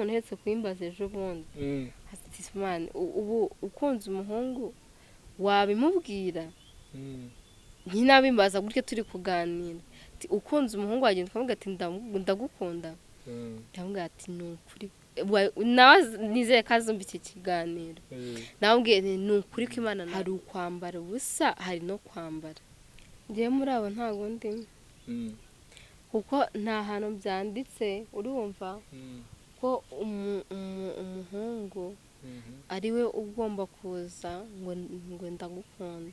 n'umuntu uherutse kubimbaza ejo bundi. Ati man, ubu ukunze umuhungu wabimubwira? Ntinabimbaza gutyo turi kuganira. Ati ukunze umuhungu wagenda ukamubwira ati ndagukunda. Ndamubwira ati ni ukuri. Nawe nizeye ko azumva iki kiganiro. Namubwiye nti ni ukuri ko Imana hari ukwambara ubusa, hari no kwambara. Njyewe muri abo ntabwo ndimo. Kuko nta hantu byanditse, urumva ko umuhungu ari we ugomba kuza ngo ndagukunda.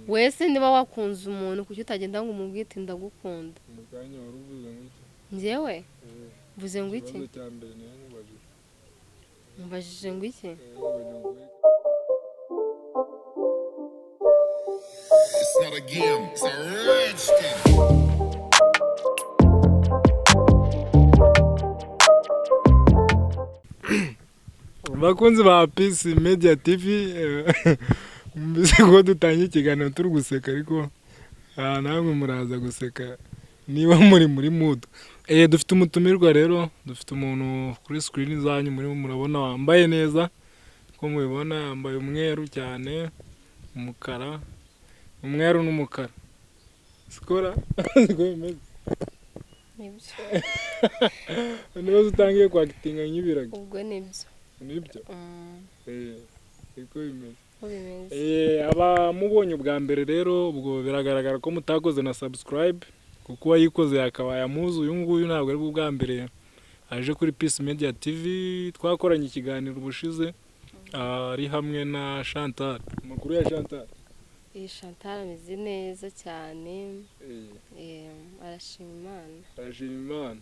Wese niba wakunze umuntu, kuki utagenda ngo umubwire uti ndagukunda? Mu kanya wari uvuze ngo iki? Njyewe mvuze ngo iki? Ikibazo cya mbere niyo nkubajije. Mbajije ngo iki? Nkubajije ngo iki? It's not a game, it's a rage thing. Bakunzi ba Peace Media TV, mbese ko dutangiye ikiganiro turi guseka, ariko namwe muraza guseka niba muri mood. Dufite umutumirwa rero, dufite umuntu kuri screen zanyu murimo murabona wambaye neza, uko mubibona yambaye umweru cyane, umukara, umweru n'umukara. Sikora siko bimeze. Nibyo. Niba utangiye kwakitinga nk'ibirago. Ubwo nibyo. Nibyo. Siko bimeze. Uko bimeze. Abamubonye ubwa mbere rero, ubwo biragaragara ko mutakoze na subscribe, kuko uwayikoze yakabaye amuzi. Uyu nguyu ntabwo ari bwo bwa mbere aje kuri Peace Media TV, twakoranye ikiganiro ubushize ari hamwe na Chantal. Amakuru ya Chantal? Iyi Chantal ameze neza cyane. Arashima Imana. Arashima Imana.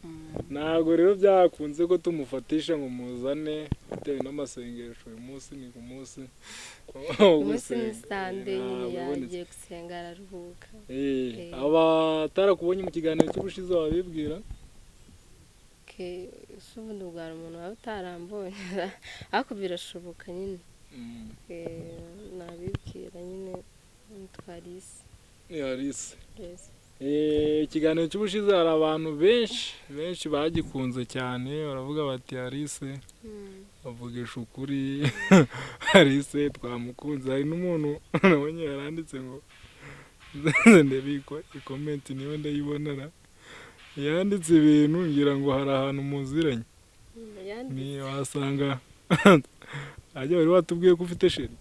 Ntabwo rero byakunze ko tumufatisha ngo muzane bitewe n'amasengesho. Uyu munsi ni ku munsi wo Umunsi ni gusenga. Sunday nyine, Ntabwo yabonetse. yagiye gusenga araruhuka. Abatarakubonye mu kiganiro cy'ubushize wabibwira? Okay, ese ubundi ubwo hari umuntu waba utarambonye? Ariko birashoboka nyine. Nabibwira nyine nitwa Alice. Ni Alice. Yes. Ikiganiro cy'ubushize hari abantu benshi benshi bagikunze cyane, baravuga bati Alice avugisha ukuri, Alice twamukunze. Hari n'umuntu nabonye yaranditse ngo ndebe i comment niba ndayibonera, yanditse ibintu ngira ngo hari ahantu muziranye. Yanditse. Ni wasanga ajya wari watubwiye ko ufite chéri.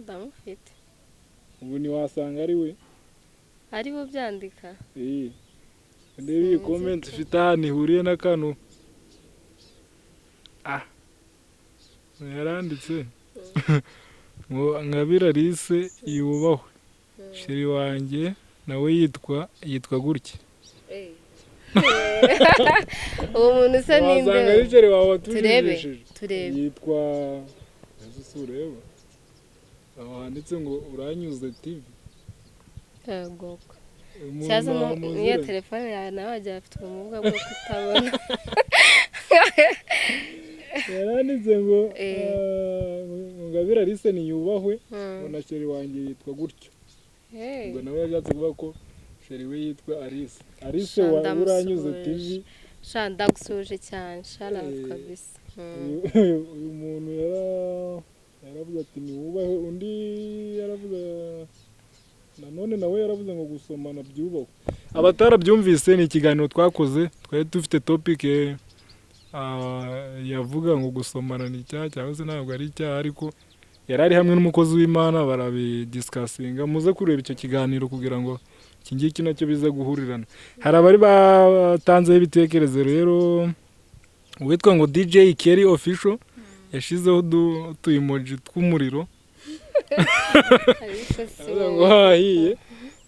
Ndamufite. Ubu ntiwasanga ari we. Ari bo byandika. Ndebe iyi Sinzi comment pe. ifite ahantu ihuriye n'akantu. Yaranditse ngo Ngabire Alice yubahwe, chéri wanjye nawe yitwa gutya. Uwo muntu usa ninde? Wasanga ari chéri wawe Turebe, watujijishije. turebe. Yitwa ese si ureba aho handitse ngo Uranyuze TV. Yego. Umuntu Cyaza ntaho niyo muziranye. telefone yawe nawe wagira afite ubumuga bwo kutabona. Yaranditse ngo ngo Ngabire Alice niyubahwe, ngo na chéri wanjye yitwa gutyo. Ubwo nawe yashatse kuvuga ko chéri we yitwa Alice. Alice Sha, wa ndamusuhuje. Uranyuze TV. Sha, ndagusuhuje cyane, sha kabisa. Uyu muntu yaravuze ati niwubahe, undi yaravuze nanone nawe yaravuze ngo gusomana byubahwe. Abatarabyumvise, ni ikiganiro twakoze, twari dufite topic yavuga ngo gusomana ni icyaha cyangwa se ntabwo ari icyaha, ariko yari ari hamwe n'umukozi w'Imana barabidiscussinga. Muze kureba icyo kiganiro kugira ngo iki ngiki nacyo bize guhurirana. Hari abari batanzeho ibitekerezo rero, uwitwa ngo DJ Kelly Official yashizeho utu emoji tw'umuriro. Ariko si Aravuga ngo wowe. Hahiye.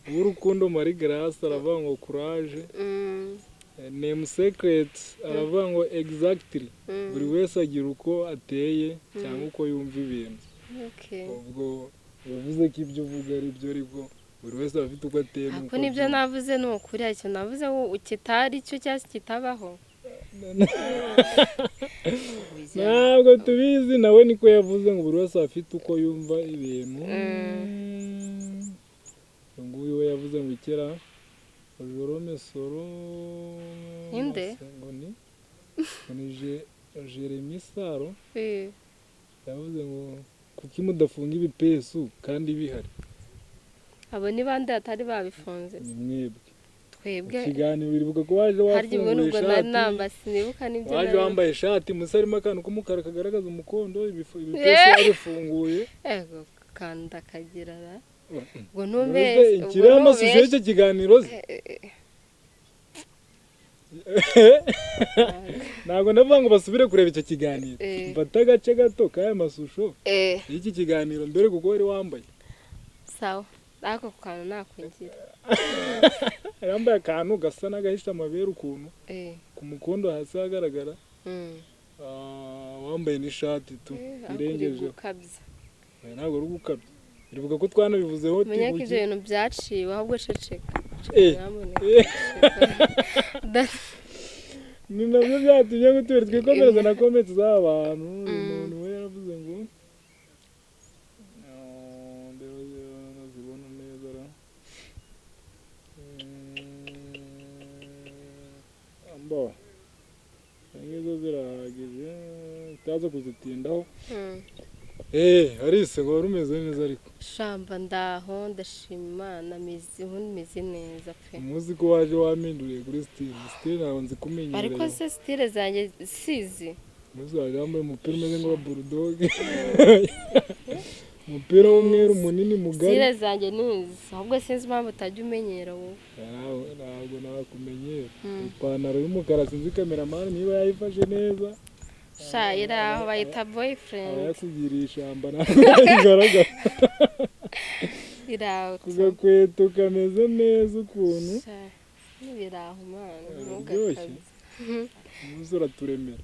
Uw'urukundo Marie Grace aravuga ngo courage. Name Secret aravuga ngo exactly, buri wese agira uko ateye cyangwa uko yumva ibintu. Ubwo yavuze ko ibyo uvuga ari byo, ariko buri wese aba afite uko ateye Ariko n'uko nibyo abyumva. navuze ni ukuri, hari ikintu navuze ngo kitari cyo cyangwa se kitabaho? Ntabwo tubizi, nawe niko yavuze ngo buri wese aba afite uko yumva ibintu. Uyu nguyu we yavuze ngo ikera Jerome Soro. Inde? Ngo ni Jeremy Saro yavuze ngo kuki mudafunga ibipesu kandi bihari. Abo ni bande batari babifunze? Ni mwebwe. Twebwe ikiganiro uribuka ko waje wafunguye ishati, sinibuka n'ibyo waje wambaye ishati musa harimo akantu k'umukara kagaragaza umukondo, ibipesu wabifunguye. Ego kanda kagira ra ngo ntumbeshye. Ikiriho amashusho y'icyo kiganiro ze ntabwo ndavuga ngo basubire kureba icyo kiganiro, mfata agace gato k'aya mashusho y'iki kiganiro mbere kuko wari wambaye. Sawa, ako kantu nakugira. Yambaye akantu gasa n'agahisha amabere ukuntu ku mukondo hasi hagaragara, wambaye n'ishati tu irengeje. Ntabwo uri gukabya, uribuka ko twanabivuzeho. Menya ko ibyo bintu byaciwe, ahubwo ceceka. Ni nabyo byatumye ngo tubere twikomereza na comments z'abantu. Umuntu we yaravuze ngo zibona neza ra ambo ngizo zirahagije utaza kuzitindaho. Alice ngo wari umeze neza ariko? Shamba ndaho ndashima Imana, meze neza pe. Umuzi ko waje wampinduriye kuri style ntabwo nzi kumenyereye. Ariko se style zanjye sizi. Umuzi waje wambaye umupira umeze nk'uwa bulldog. Umupira w'umweru munini mugari. Style zanjye nizi, ahubwo sinzi impamvu utajya umenyera wowe. Ntabwo nakumenyera. Ipantaro y'umukara sinzi cameraman niba yayifashe neza. Sha iraho bayita boyfriend. Yakugiriye ishyamba ntabwo igaragara. Iraho kugakweto kameze neza ukuntu. Sha biraho mana ntugakabye. Umusore uraturemera.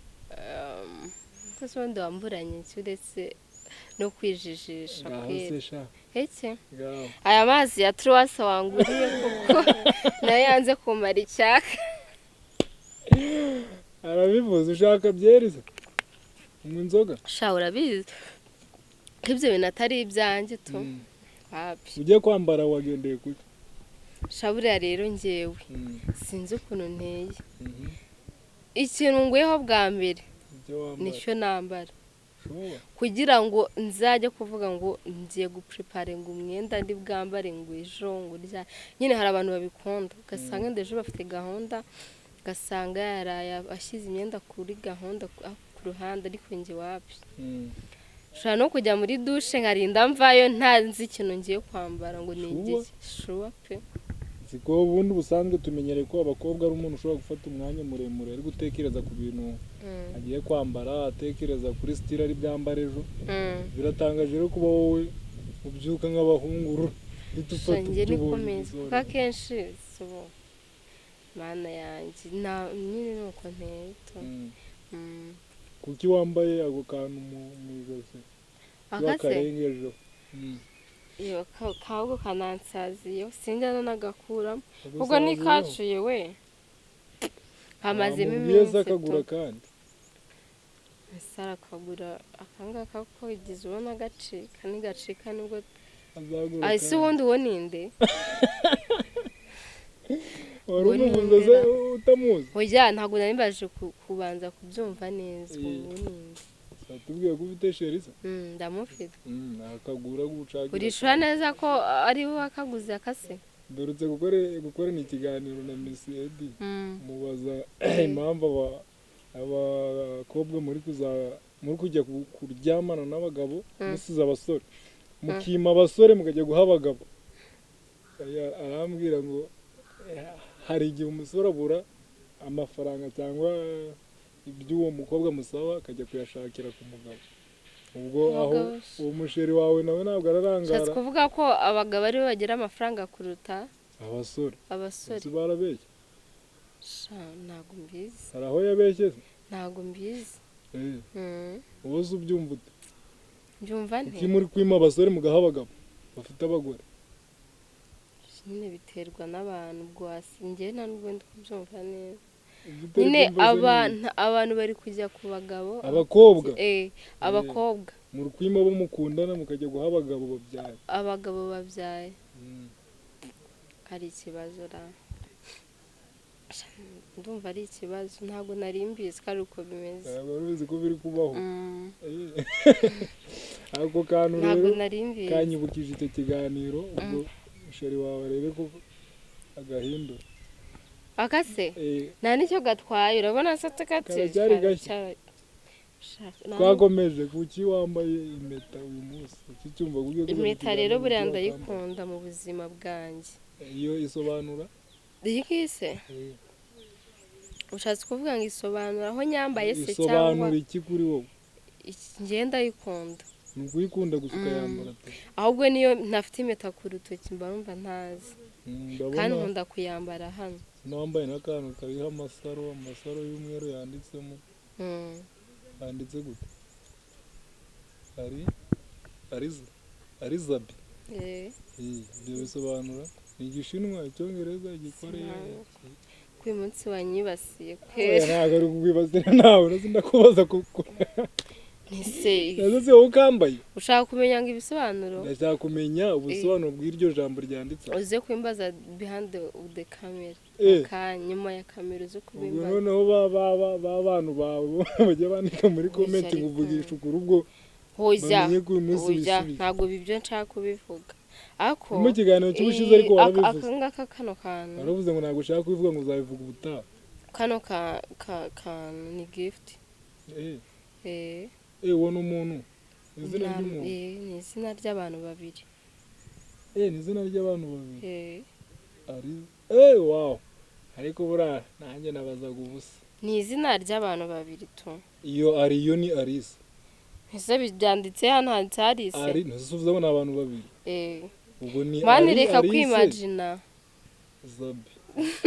Ese ubundi wamburanye iki uretse no kwijijisha kwera? Eke aya mazi ya Truwasa wanguriye kuko nayo yanze kumara icyaka. Arabivuze ushaka byerize unywa inzoga? Sha urabizi ko ibyo bintu atari ibyanjye tu. Wapi ugiye kwambara wagendeye kuki? Sha buriya rero njyewe sinzi ukuntu nteye. Ikintu nguyeho bwa mbere nicyo nambara kugira ngo nzajye kuvuga ngo ngiye guprepare ngo umwenda ndi bwambare ngo ejo ngo urya. Nyine hari abantu babikunda ugasanga ejo bafite gahunda, ugasanga yaraye ashyize imyenda kuri gahunda ku ruhande, ariko njye wapi. Nshobora no kujya muri dushe nkarinda mvayo ntazi ikintu ngiye kwambara ngo ni igiki. Shuwa pe. Siko ubundi busanzwe tumenyereye ko abakobwa ari umuntu ushobora gufata umwanya muremure ari gutekereza ku bintu agiye kwambara, atekereza kuri style ari bwambare ejo. Biratangaje rero kuba wowe ubyuka nk'abahungu uhita ufata ibyo ubonye. Kuko akenshi subo mana yanjye nyine nuko nteye. Kuki wambaye ako kantu mu ijosi? Akarengejeho. Iyo kago kanansaziye sinjya nagakuramo ubwo nikacuye we kamazemo iminsi akagura kandi sara akagura akangaka ko igize ubona gacika nigacika nibwo ese ubundi uwo ninde? Wari umuvuze utamuzi? Oya ntabwo nari mbaje kubanza kubyumva neza uwo ninde. Tubwiye ko ufite sherisa? Ndamufite. Akagura gucagira. Urishura neza ko ari we akaguze akase? Ndorutse gukorana ikiganiro na Miss Edi. Mubaza impamvu abakobwa muri kujya kuryamana n'abagabo musize abasore. Mukima abasore mukajya guha abagabo. Arambwira ngo hari igihe umusore abura amafaranga cyangwa iby'uwo mukobwa musaba akajya kuyashakira ku mugabo. Ubwo aho uwo musheri wawe nawe ntabwo ararangara. Ushatse kuvuga ko abagabo aribo bagira amafaranga kuruta abasore? Abasore barabeshya. Sha ntabwo mbizi. Hari aho yabeshye? Ntabwo mbizi. Wowe ubyumva ute? Mbyumva nte? Kuki muri kwima abasore mugaha abagabo bafite abagore? Nyine biterwa n'abantu, ubwo njye nta nubwo ndi kubyumva neza. Nyine abantu bari kujya ku bagabo, abakobwa abakobwa muri kwima bo mukundana mukajya guha abagabo babyaye. Abagabo babyaye hari ikibazo ra. Ndumva ari ikibazo, ntabwo nari mbizi ko ari uko bimeze. Ntabwo wari ubizi ko biri kubaho. Ako kantu Ntabwo rero nari mbizi. kanyibukije icyo kiganiro. Ubwo chéri wawe arebe ko agahindura. Akase nta nicyo gatwaye, urabona se tukati. Karacyari gashya. Twakomeje. Kuki wambaye impeta uyu munsi? Iki cyumva kugiye gukora Impeta rero ikiganiro, buriya kuki ndayikunda mu buzima bwanjye. wakambaye? Iyo isobanura? Iyi ngiyi se? Ushatse kuvuga ngo isobanura aho nyambaye se cyangwa? Isobanura iki kuri wowe? Njye ndayikunda. Ni ukuyikunda gusa ukayambara pe? Ahubwo niyo ntafite impeta ku rutoki mba numva ntazi. Kandi Ndabona nkunda kuyambara hano. Wambaye n'akantu kariho amasaro y'umweru yanditsemo. Handitse gute? Ari ariza arizabi. Ibyo bisobanura ni Igishinwa, Icyongereza, Igikoreya? Ko uyu munsi wanyibasiye Oya, kwera. Ntabwo ari kukwibasira nawe, uretse ndakubaza kuko Ntise ese wowe ukambaye. Ushaka kumenya ngo ibisobanuro? Ndashaka kumenya ubusobanuro bw'iryo jambo ryanditse aho. Uze kumbaza behind the camera. Nyuma ya kamera uze Ubwo kubimbaza. noneho ba bantu bawe bajya bandika muri comment ngo ariko. uvugisha ukuri, ubwo Hoya. bamenye ko uyu munsi Hoya. wisubiye. Ntabwo ibyo nshaka kubivuga ako. Mu kiganiro cy'ubushize ariko warabivuze. Aka ngaka, kano kantu. Waravuze ngo ntabwo ushaka kubivuga, ngo uzabivuga ubutaha. Kano kantu ni gift. Uwo ni umuntu, izina ry'umuntu? Ni izina ry'abantu babiri. Ni izina ry'abantu babiri. Ari wow, ariko buriya nanjye nabazaga ubusa. Ni izina ry'abantu babiri tu. Iyo ari yo ni Alice. Ese byanditse hano, handitse Alice? Ari ntisubiza ngo ni abantu babiri. Ubwo ni Mani Ari reka Alice kwimagina. Zabi,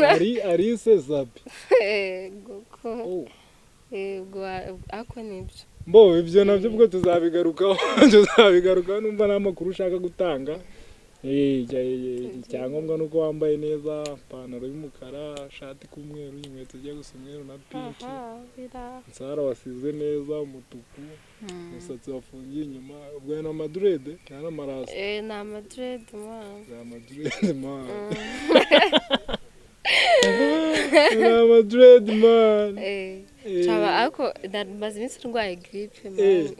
Ari Alice Zabi. Yego ko. Oh. Yego, ako nibyo. Mbo ibyo nabyo ubwo tuzabigarukaho numva nta makuru ushaka gutanga. Icyangombwa ni uko wambaye neza, ipantaro y'umukara, ishati k'umweru, inkweto zijya gusa umweru na pink, insara wasize neza umutuku, umusatsi wafungiye inyuma. Ubwo ni amadreads cyangwa amarasta? Ni amadreads man. Ni amadreads man, ni amadreads man. Caba ariko maze iminsi ndwaye grippe man.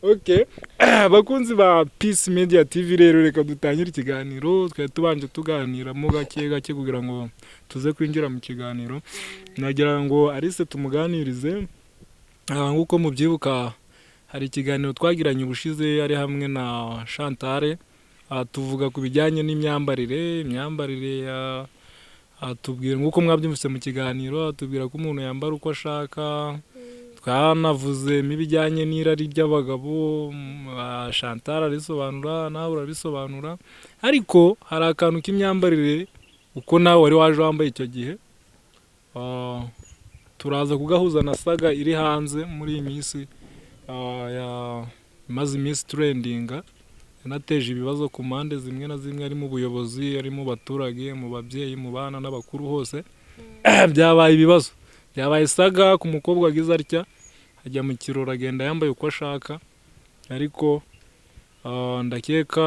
Okay, abakunzi ba Peace Media TV rero, reka dutangire ikiganiro. Twari tubanje tuganiramo gake gake kugira ngo tuze kwinjira mu kiganiro. Nagira ngo Alice tumuganirize. Nk'uko mubyibuka hari ikiganiro twagiranye ubushize ari hamwe na Chantal. Tuvuga ku bijyanye n'imyambarire, imyambarire ya atubwira, nk'uko mwabyumvise mu kiganiro, atubwira ko umuntu yambara uko ashaka. Twanavuzemo ibijyanye n'irari ry'abagabo, Chantal arisobanura, nawe urabisobanura, ariko hari akantu k'imyambarire uko nawe wari waje wambaye icyo gihe. Turaza kugahuza na saga iri hanze muri iyi minsi, imaze iminsi trendinga, yanateje ibibazo ku mpande zimwe na zimwe, ari mu buyobozi, ari mu baturage, mu babyeyi, mu bana n'abakuru, hose byabaye ibibazo, byabaye saga ku mukobwa wagize atya ajya mu kirori agenda yambaye uko ashaka. Ariko ndakeka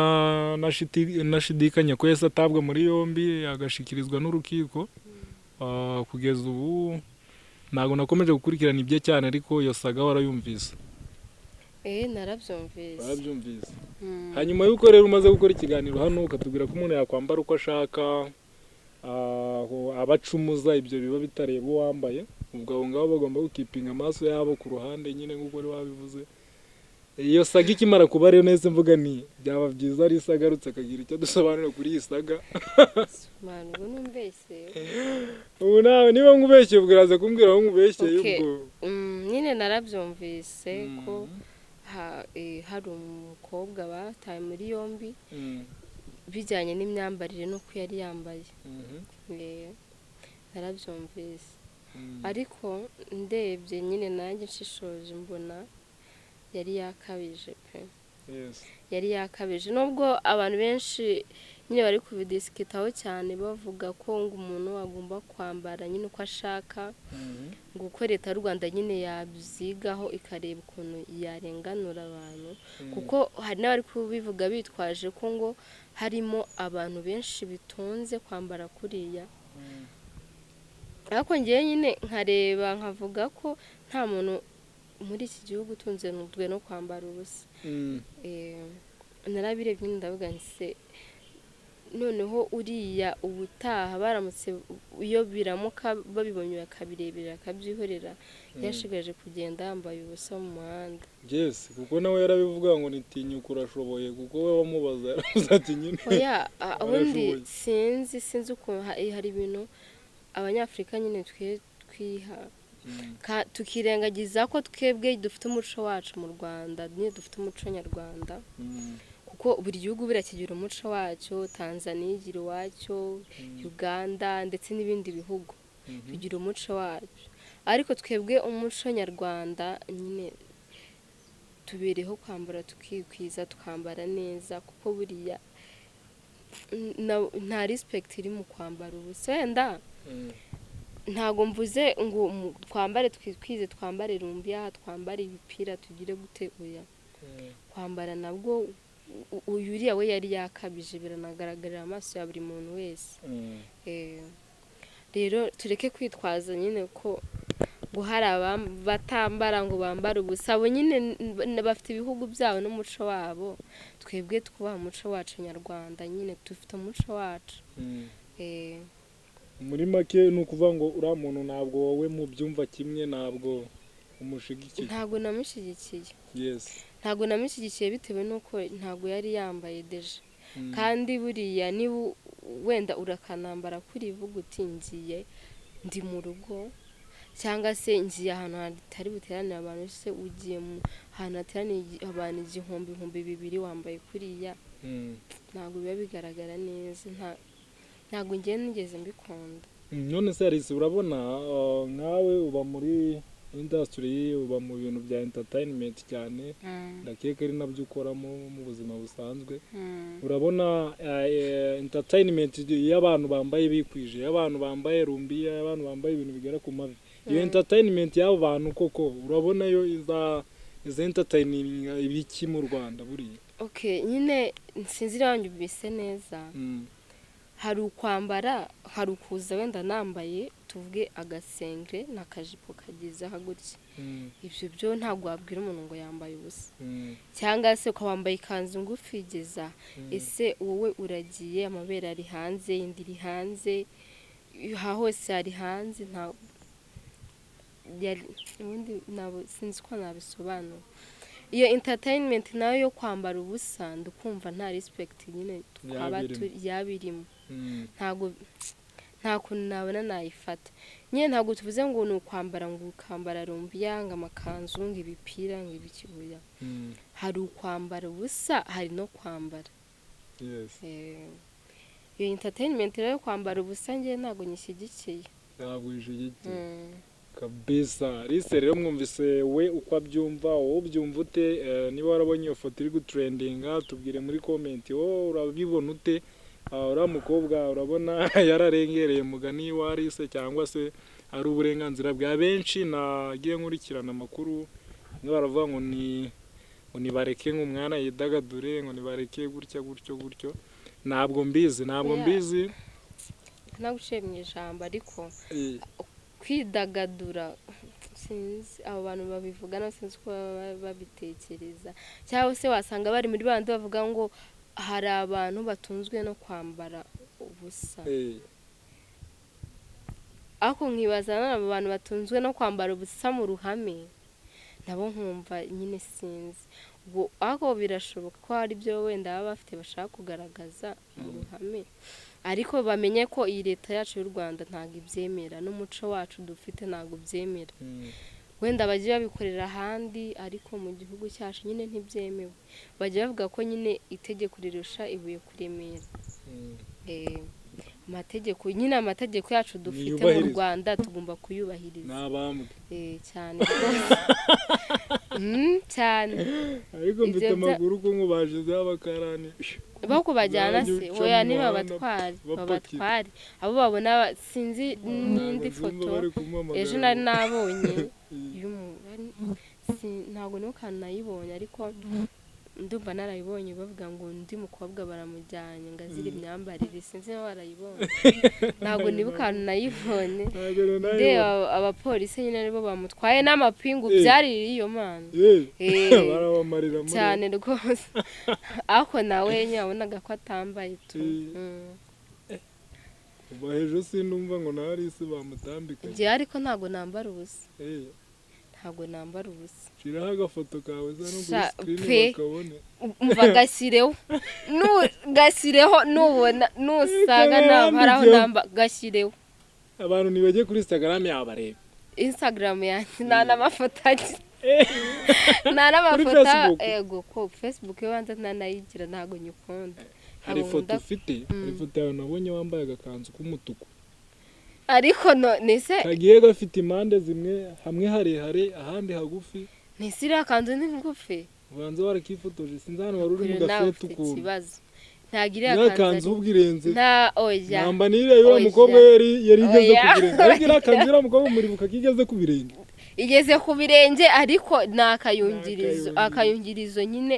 nashidikanya ko yahise atabwa muri yombi agashikirizwa n'urukiko. Kugeza ubu ntabwo nakomeje gukurikirana ibye cyane, ariko iyo saga warayumvise? Narabyumvise. Warabyumvise. Hanyuma y'uko rero umaze gukora ikiganiro hano ukatubwira ko umuntu yakwambara uko ashaka, aho abacumuza ibyo biba bitareba uwambaye, ubwo abo ngabo bagomba gukipinga amaso yabo ku ruhande nyine nk'uko wari wabivuze. Iyo saga ikimara kuba rero, nahise mvuga ni byaba byiza ari agarutse akagira icyo dusobanura kuri iyi saga. Man, ubwo numbeshye. Ubu nawe niba nkubeshye ubwo uraza kumbwira aho nkubeshyeye. Okay. Ubwo Nyine narabyumvise ko hari umukobwa bataye muri yombi bijyanye n'imyambarire n'uko yari yambaye. Narabyumvise, ariko ndebye nyine nanjye nshishoje mbona yari yakabije pe. Yari yakabije, nubwo abantu benshi nyine bari kubidisikitaho cyane bavuga ko ngo umuntu agomba kwambara nyine uko ashaka, ngo uko leta y'u Rwanda nyine yabyigaho ikareba ukuntu yarenganura abantu, kuko hari n'abari kubivuga bitwaje ko ngo harimo abantu benshi bitunze kwambara kuriya. Ariko ngewe nyine nkareba nkavuga ko nta muntu muri iki gihugu utunze n'utwe no kwambara ubusa. Narabirebye nyine ndavuga nti se noneho uriya ubutaha baramutse iyo biramuka babibonye bakabirebera bakabyihorera, yashigaje kugenda yambaye ubusa mu muhanda. Yes, kuko nawe yarabivuga ngo nitinyuka urashoboye, kuko we wamubaza yaravuze ati nyine oya, ubundi Arashoboye. sinzi ukuntu hari ibintu abanyafurika nyine twe twiha tukirengagiza ko twebwe dufite umuco wacu mu Rwanda, nyine dufite umuco nyarwanda, kuko buri gihugu buriya kigira umuco wacyo. Tanzania igira uwacyo, Uganda ndetse n'ibindi bihugu bigira umuco wacyo, ariko twebwe umuco nyarwanda nyine tubereho kwambara tukikwiza, tukambara neza, kuko buriya nta respect iri mu kwambara ubusa. Wenda ntago mvuze ngo twambare twikwize, twambare rumbiya, twambare ibipira, tugire gute, oya. Kwambara nabwo uyu uriya we yari yakabije, biranagaragarira amaso ya buri muntu wese. Rero tureke kwitwaza nyine ko ngo hari batambara ngo bambare ubusa. Abo nyine bafite ibihugu byabo n'umuco wabo, twebwe twubaha umuco wacu nyarwanda, nyine dufite umuco wacu. Muri make ni ukuvuga ngo uriya muntu ntabwo wowe mubyumva kimwe, ntabwo umushigikiye. Ntabwo namushyigikiye. Yes. Ntabwo namushyigikiye bitewe n'uko ntabwo yari yambaye déjà. Kandi buriya niba wenda urakanambara kuri vuga uti ngiye ndi mu rugo, cyangwa se ngiye ahantu hatari buteranire abantu, se ugiye mu hantu hateraniye abantu 1000, 2000 wambaye kuriya, ntabwo biba bigaragara neza. Ntabwo ngiye nigeze mbikunda. None se Alice, urabona nkawe uba muri industry, uba mu bintu bya entertainment cyane, ndakeka ari nabyo ukoramo mu buzima busanzwe. Urabona entertainment y'abantu bambaye bikwije, y'abantu bambaye rumbiya, y'abantu bambaye ibintu bigera ku mavi, iyo entertainment y'abo bantu koko urabona yo iza entertaining ibiki mu Rwanda buriya? Okay, nyine sinzi niba wanyumvise neza. Hari ukwambara, hari ukuza wenda nambaye tuvuge agasengre n'akajipo kageze aha gutya, ibyo byo ntabwo wabwira umuntu ngo yambaye ubusa. Cyangwa se ukaba wambaye ikanzu ngufi igeza, ese wowe uragiye amabere ari hanze, inda iri hanze, aha hose ari hanze, nta ubundi sinzi uko nabisobanura. Iyo entertainment nayo yo kwambara ubusa ndikumva nta respect nyine twaba Yaba irimo. Yaba irimo. Ntabwo, nta kuntu nabona nayifata nyine. Ntabwo tuvuze ngo ni ukwambara ngo ukambara rumbiya, ngo amakanzu, ngo ibipira, ngo ibiki, oya. Hari ukwambara ubusa, hari no kwambara. Iyo entertainment rero yo kwambara ubusa njye ntabwo nyishyigikiye. Ntabwo uyishyigikiye kabisa. Alice rero mwumvise we uko abyumva, wowe ubyumva ute? Niba warabonye iyo foto iri gutrendinga, tubwire muri comment, wowe urabibona ute? Uriya mukobwa urabona yararengereye mugani wa Alice, cyangwa se ari uburenganzira bwa benshi? Nagiye nkurikirana amakuru, bamwe baravuga ngo ni ngo nibareke ngo umwana yidagadure, ngo nibareke gutya gutyo gutyo. Ntabwo mbizi, ntabwo Oya. mbizi. Naguciye mu ijambo, ariko kwidagadura sinzi abo bantu babivuga na sinzi uko baba babitekereza, cyangwa se wasanga bari muri bandi bavuga ngo hari abantu batunzwe no kwambara ubusa. Ariko nkibaza n'abo bantu batunzwe no kwambara ubusa mu ruhame nabo, nkumva nyine sinzi ubwo, ariko birashoboka ko hari ibyo wenda baba bafite bashaka kugaragaza mu ruhame, ariko bamenye ko iyi leta yacu y'u Rwanda ntabwo ibyemera, n'umuco wacu dufite ntabwo ubyemera. Wenda bajye babikorera ahandi, ariko mu gihugu cyacu nyine ntibyemewe. Bajya bavuga ko nyine itegeko rirusha ibuye kuremera. Amategeko nyine, amategeko yacu dufite mu Niyubahirizwe. Rwanda tugomba kuyubahiriza. N'abambwe. Cyane rwose. Cyane. Ariko mfite Ibyo amakuru ko ngo bashizeho abakarani. Bako bajyana se? Uzajya uca Oya, mu niba muhanda babatware bapakira. Babatware abo babona sinzi n'indi Ntabwo nzumva foto bari kumuhamagara ejo nari nabonye ntabwo nibuka nayibonye, ariko Ndumva narayibonye bavuga ngo undi mukobwa baramujyanye ngo azire imyambarire, sinzi niba warayibonye, ntabwo nibuka ahantu nayibonye. Ntabwo nayibonye. Ndeba abapolisi nyine aribo bamutwaye n'amapingu, byaririye iyo mana. Barabamarira muri Cyane rwose, ariko nawe nyine wabonaga ko atambaye tu. Kuva hejuru sindumva ngo na Alice bamutambikanye. Njyewe ariko ntabwo nambara ubusa. Ntabwo nambara ubusa. Shiraho agafoto kawe za no kuri Sha, screen pe. bakabone. Umva, gashyireho. Gashyireho, nubona nusanga ntabwo hari aho Yandikeho. namba, gashyireho. Abantu ntibajye kuri Instagram yawe barebe. Instagram yanjye nta n'amafoto agira, nta n'amafoto. Facebook? Ego ko Facebook yo banza ntanayigira, ntabwo nyikunda. Hari Ntabwo ifoto ufite, hari ifoto yawe nabonye wambaye agakanzu k'umutuku Ariko no nese kagiye gafite impande zimwe, hamwe harehare ahandi hagufi. Nese iriya kanzu ni ngufi? Ubanza warakifotoje, sinzi hano wari uri mu Kure nawe gafete ufite ukuntu. ikibazo, ntabwo iriya Iriya kanzu kanzu ubwo irenze nta, oya. Namba n'iriya y'uriya Oya. mukobwa yari igeze Oya. ku birenge, ariko iriya kanzu y'uriya mukobwa muribuka ko igeze ku birenge. Igeze ku birenge, ariko ni akayungirizo. Akayungirizo. Akayungirizo nyine.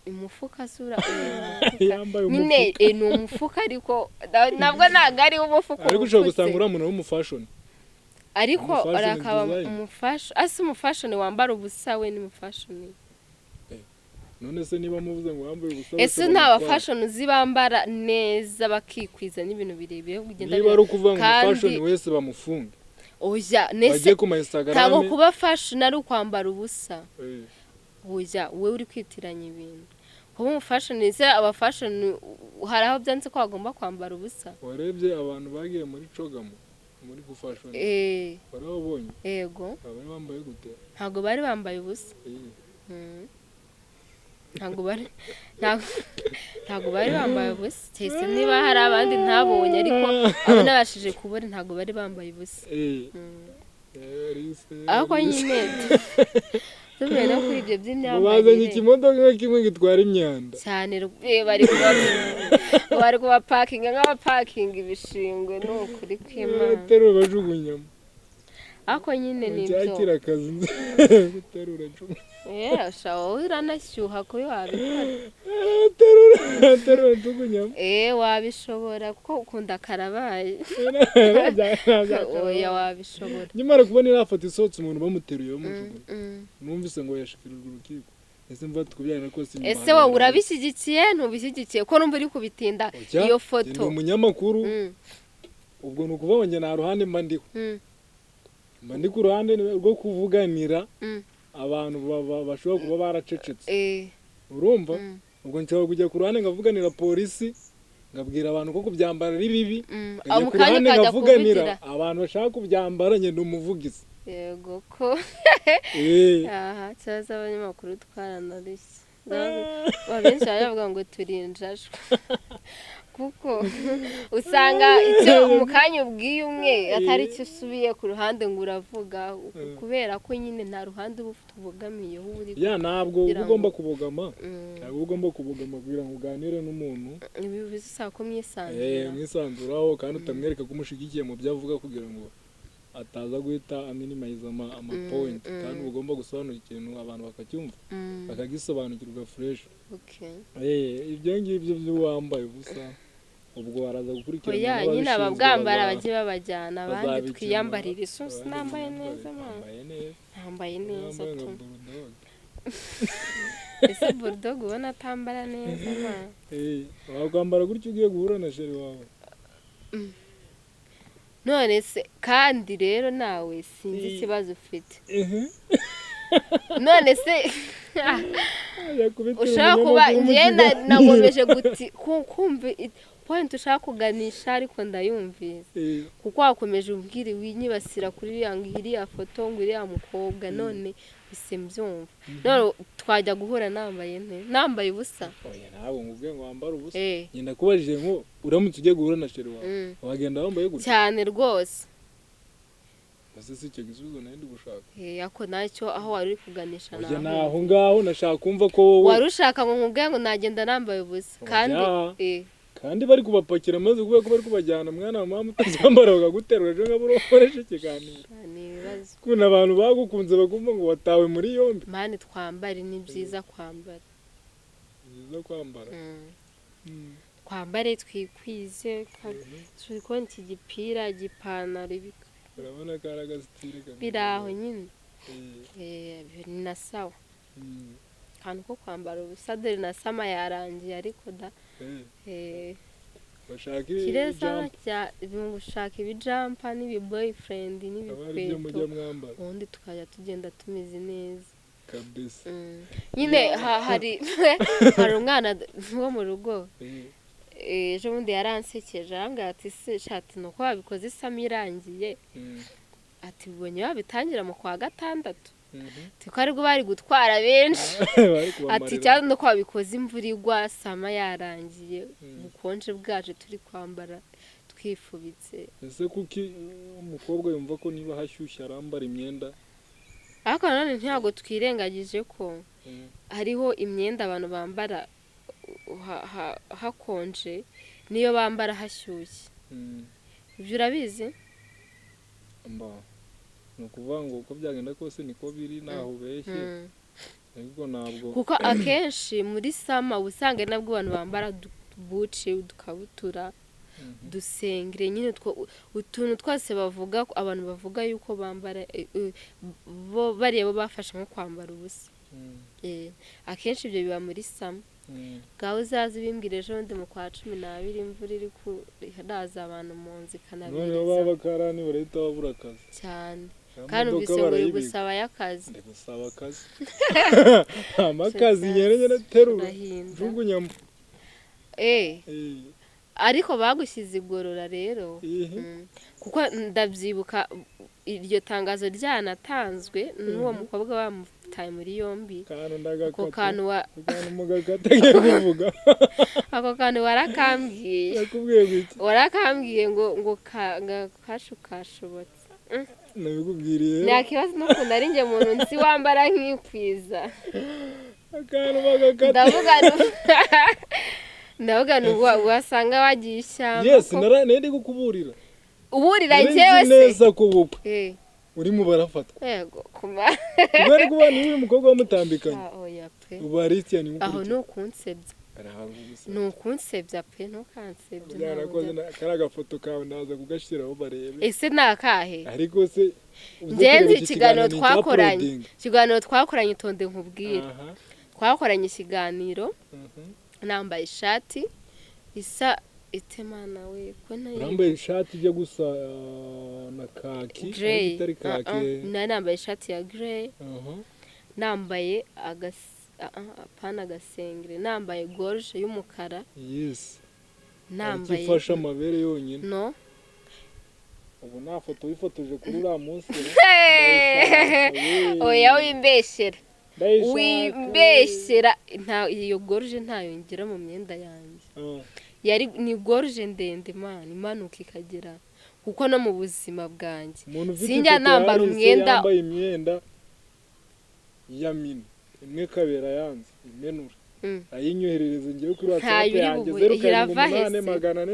Umufuka sura umufuka. Yambaye Nyine umufuka. Ni umufuka, ariko nabwo ntabwo ari umufuka Ariko ushobora upfutse. gusanga uriya muntu ari umufashion. Ariko Umufashion arakaba design. umufashion, ase umufashion wambara ubusa we ni umufashion? None se niba muvuze ngo wambaye ubusa Ese bose nta bamutwara? bafashion uzi bambara neza bakikwiza n'ibintu birebire kugenda Niba ari ukuvuga ngo Kandi umufashion wese bamufunge, Oya, nese bajye ku ma Instagram. Ntabwo kuba fashion ari ukwambara ubusa. Oya, wowe uri kwitiranya ibintu. Kuba umufashion, ese abafashion hari aho byanditse ko bagomba kwambara ubusa? Warebye abantu bagiye muri CHOGM muri gufashion, warababonye? Yego. Bari bambaye gute? Ntabwo bari bambaye ubusa. Ntabwo bari bambaye ubusa, keretse niba hari abandi ntabonye, ariko abo nabashije kubona ntabwo bari bambaye ubusa. Alice, Ariko Alice. nyine tuvuye no kuri ibyo Ngo bazanye by'imyambarire ikimodoka kimwe gitwara imyanda. Cyane, bari kubapakinga nk'abapakinga ibishingwe, ni ukuri kw'Imana. Baterura bajugunyamo. Ariko nyine ni ibyo. Cyakira akazi guterura njugunya. Yewe sha, wowe uranashyuha kubi, wabikora. Terura njugunyamo. Wabishobora kuko ukunda karabaye. Oya, wabishobora. Nyamara kubona iriya foto isohotse, umuntu bamuteruye bamujugunya, numvise ngo yashikirijwe urukiko. Ese mva tukubyarana kose inyuma Ese hari wowe abantu? urabishyigikiye, ntubishyigikiye, ko numva uri kubitinda? Oya, Iyo njye foto. ndi umunyamakuru. Ubwo ni ukuvuga ngo njye nta ruhande mba ndiho, mba ndi ku ruhande rwo kuvuganira abantu bashobora kuba baracecetse. Urumva? Ubwo nshobora kujya ku ruhande ngavuganira polisi, ngabwira abantu ko kubyambara ari bibi, nkajya Aho mu ku kanya ruhande ukajya ngavuganira kuvugira abantu bashaka kubyambara. Njye ndi umuvugizi. Yego ko. Aha kibazo, abanyamakuru twaranarushye. Benshi baba bavuga ngo turi injajwa, kuko usanga icyo mu kanya ubwiye umwe atari cyo usubiye ku ruhande ngo uravuga, kubera ko nyine nta ruhande uba ufite ubogamiyeho uba uri Ya, ntabwo uba kugira ngo ugomba kubogama, ntabwo uba ugomba kubogama kugira ngo uganire n'umuntu. Ibi bisaba ko mwisanzura. Mwisanzuraho kandi utamwereka ko umushyigikiye mu byo avuga, kugira ngo ataza guhita aminimiza ama point. Kandi uba ugomba gusobanura ikintu abantu bakacyumva, bakagisobanukirwa fresh. Ibyo ngibyo by'uwambaye ubusa, ubwo baraza gukurikirana Oya, nyine n'ababishinzwe ababwambara bajye babajyana, abandi bazabikemura. twiyambarire isusi. Abandi Nambaye mwiyambarire. neza man. Wambaye neza. Nambaye neza. Wambaye nka Tu bulldog. Ese bulldog ubona atambara neza man? Wakwambara gutyo ugiye guhura na chéri wawe? None se kandi rero nawe sinzi ikibazo ufite. None se Yakubitira ushaka kuba umunyamakuru mu njye kiganiro. Nakomeje guti kumva point ushaka kuganisha, ariko ndayumvise, kuko wakomeje umbwira winyibasira kuri iriya, ngo iriya foto, ngo iriya mukobwa, none bise mbyumva. None twajya guhura nambaye nte? Nambaye ubusa? Oya, ntabwo nkubwiye ngo wambare ubusa. Njye ndakubajije ngo uramutse ugiye guhura na chéri wawe, wagenda wambaye gutya? Cyane rwose. Ese si icyo gisubizo nari ndi gushaka? Ako nacyo aho wari uri kuganisha Oya, naho. ni aho ngaho nashaka kumva ko wowe Wari ushaka ngo nkubwire ngo nagenda nambaye ubusa kandi Oya. Kandi bari kubapakira maze kubera ko bari kubajyana, mwana wa mama, utabyambara bakaguterura ejo nkabura ukoresha ikiganiro. Ni ibibazo. kibazo. Ukuntu abantu bagukunze bakumva ngo watawe muri yombi. Man, twambare, ni byiza kwambara. Ni byiza kwambara. Twambare twikwize. Turi kubona iki gipira, igipantaro, Urabona ko ari agasitire kameze biri aho neza. nyine. Ni na sawa. Akantu ko kwambara ubusa, dore na summer yarangiye ariko da. Bashaka Kireza. Ibijampa. Cya gushaka ibijampa n'ibi boyfriend Aba ari byo mujya n'ibikweto, mwambara. ubundi tukajya tugenda tumeze neza. Kabisa. Nyine hari umwana wo mu rugo, ejo bundi yaransekeje, arambwira ati: "Se shati, ni uko wabikoze isama irangiye?" Ati: "Ubonye babitangira mu kwa gatandatu?" Ati: "Ko aribwo bari gutwara benshi." Bari Ati: kubamarira. "Cyangwa nuko wabikoze imvura igwa, summer yarangiye, ubukonje bwaje, turi kwambara twifubitse." Ese kuki umukobwa yumva ko niba hashyushye arambara imyenda? Ariko nanone ntabwo twirengagije ko hariho imyenda abantu bambara hakonje niyo bambara hashyushye. Ibyo urabizi? Mba ni ukuvuga ngo uko byagenda kose niko biri, ntaho ubeshye, ariko ntabwo Kuko akenshi muri summer uba usanga ari nabwo abantu bambara utubuci, udukabutura, dusengere nyine, utwo utuntu twose bavuga, abantu bavuga yuko bambara, bo bariya bo bafashe nko kwambara ubusa. Akenshi ibyo biba muri summer. Ngaho uzaze ubimbwira ejo bundi mu kwa 12, imvura iri kuraza abantu mu nzu Noneho ikanabiriza. baba bakarani barahita babura akazi. Cyane. Ya Kandi modoka numvise ngo uri barayibika. gusaba y'akazi. Ndi gusaba akazi, amakazi nyene nyene, terura Urahinda. jugunyamo. Ariko bagushyize igorora rero. Ihe. Kuko ndabyibuka iryo tangazo ryanatanzwe n'uwo mukobwa bamutaye muri yombi. Kantu Ako ndagakata. kantu wa Akantu mugakata ngiye kuvuga. Ako kantu warakambwiye. Yakubwiye gutya. Warakambwiye ngo kashu kashobotse. Nabikubwiriye. Nta kibazo n'ukuntu ari njye muntu nzi wambara nkikwiza. Akantu bagakata. Ndavuga ni wasanga wagiye ishyamba. Yes. Koko. Nari ndi kukuburira. Uburira Nari njyewe nzi se? neza ko ubukwe urimo barafatwa. Yego kuma. Kubera ko niba uri umukobwa wamutambikanye, Ah, oya pe. ubu Alicia ni Aho ni ukunsebya. Ni ukunsebya pe, ntukansebye, ntabwo Byarakoze kari agafoto kawe, ndaza kugashyiraho barebe. Ese ni akahe? Ariko se uze Ngenzi kureba iki ikiganiro ni icya twakoranye. uploading. Ikiganiro twakoranye, itonde nkubwire. Twakoranye ikiganiro nambaye ishati isa itemana we ko ntayi. Urambaye ishati ijya gusa na kaki, Grey. ariko itari kaki. Nari nambaye ishati ya grey. Nambaye apana agasengere, nambaye gorge y'umukara. Yes. Nambaye Ifashe amabere yonyine. No. Ubu nta foto wifotoje kuri uriya munsi? Oya, wimbeshyera. Ndayishaka. Wimbeshyera, nta iyo gorge ntayo ngira mu myenda yanjye. Yari ni gorge ndende, man, imanuka ikagera, kuko no mu buzima bwanjye Umuntu ufite sinjya ifoto ya nambara Alice umwenda. yambaye imyenda ya mini imwe kabera yanze imenura, ayinyoherereze ngewe kuri Ntayo WhatsApp uri yanjye, bubure. zeru karindwi Irava umunani he se? 423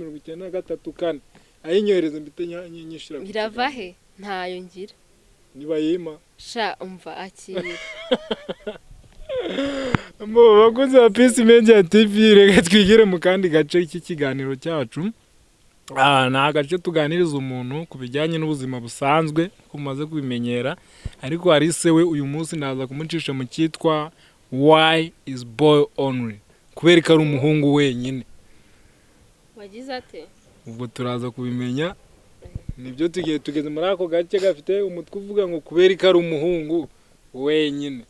693 4, ayinyohereze mbite nyishyira ku Irava kiganiro. he? Ntayo ngira. Niba yima. Sha, umva, akira. Mu bakunzi ba Peace Media TV, reka twigire mu kandi gace k'ikiganiro cyacu. Ni agace tuganiriza umuntu ku bijyanye n'ubuzima busanzwe, ko mumaze kubimenyera, ariko hari se we uyu munsi ndaza kumucisha mu cyitwa "Why is boy only", kubera ko ari umuhungu wenyine. Wagize ate? Ubwo turaza kubimenya, nibyo tugiye tugeze muri ako gace gafite umutwe uvuga ngo "Kubera ko ari umuhungu wenyine".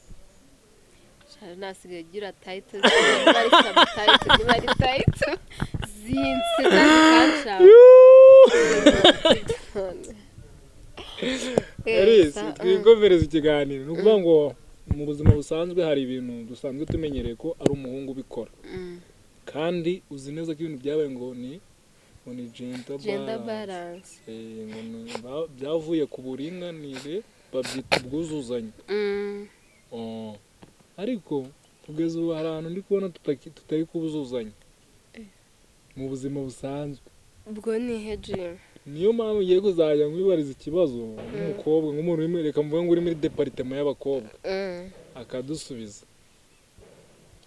Sha, nasigaye agira title, niba ari subtitle, niba ari title, zinsetsa zikanshaka. Alice, twikomereza ikiganiro. Ni ukuvuga ngo mu buzima busanzwe hari ibintu dusanzwe tumenyereye ko ari umuhungu ubikora, kandi uzi neza ko ibintu byabaye ngo ni gender Gender balance. balance. Ngo byavuye ku buringanire, babyita ubwuzuzanye. Oh. Ariko kugeza ubu hari ahantu ndi kubona tutari kubuzuzanya mu buzima busanzwe. Ubwo ni he, Jim? Niyo mpamvu ngiye kuzajya nkwibariza ikibazo nk'umukobwa, nk'umuntu uri, reka mvuge ngo uri muri département y'abakobwa, akadusubiza,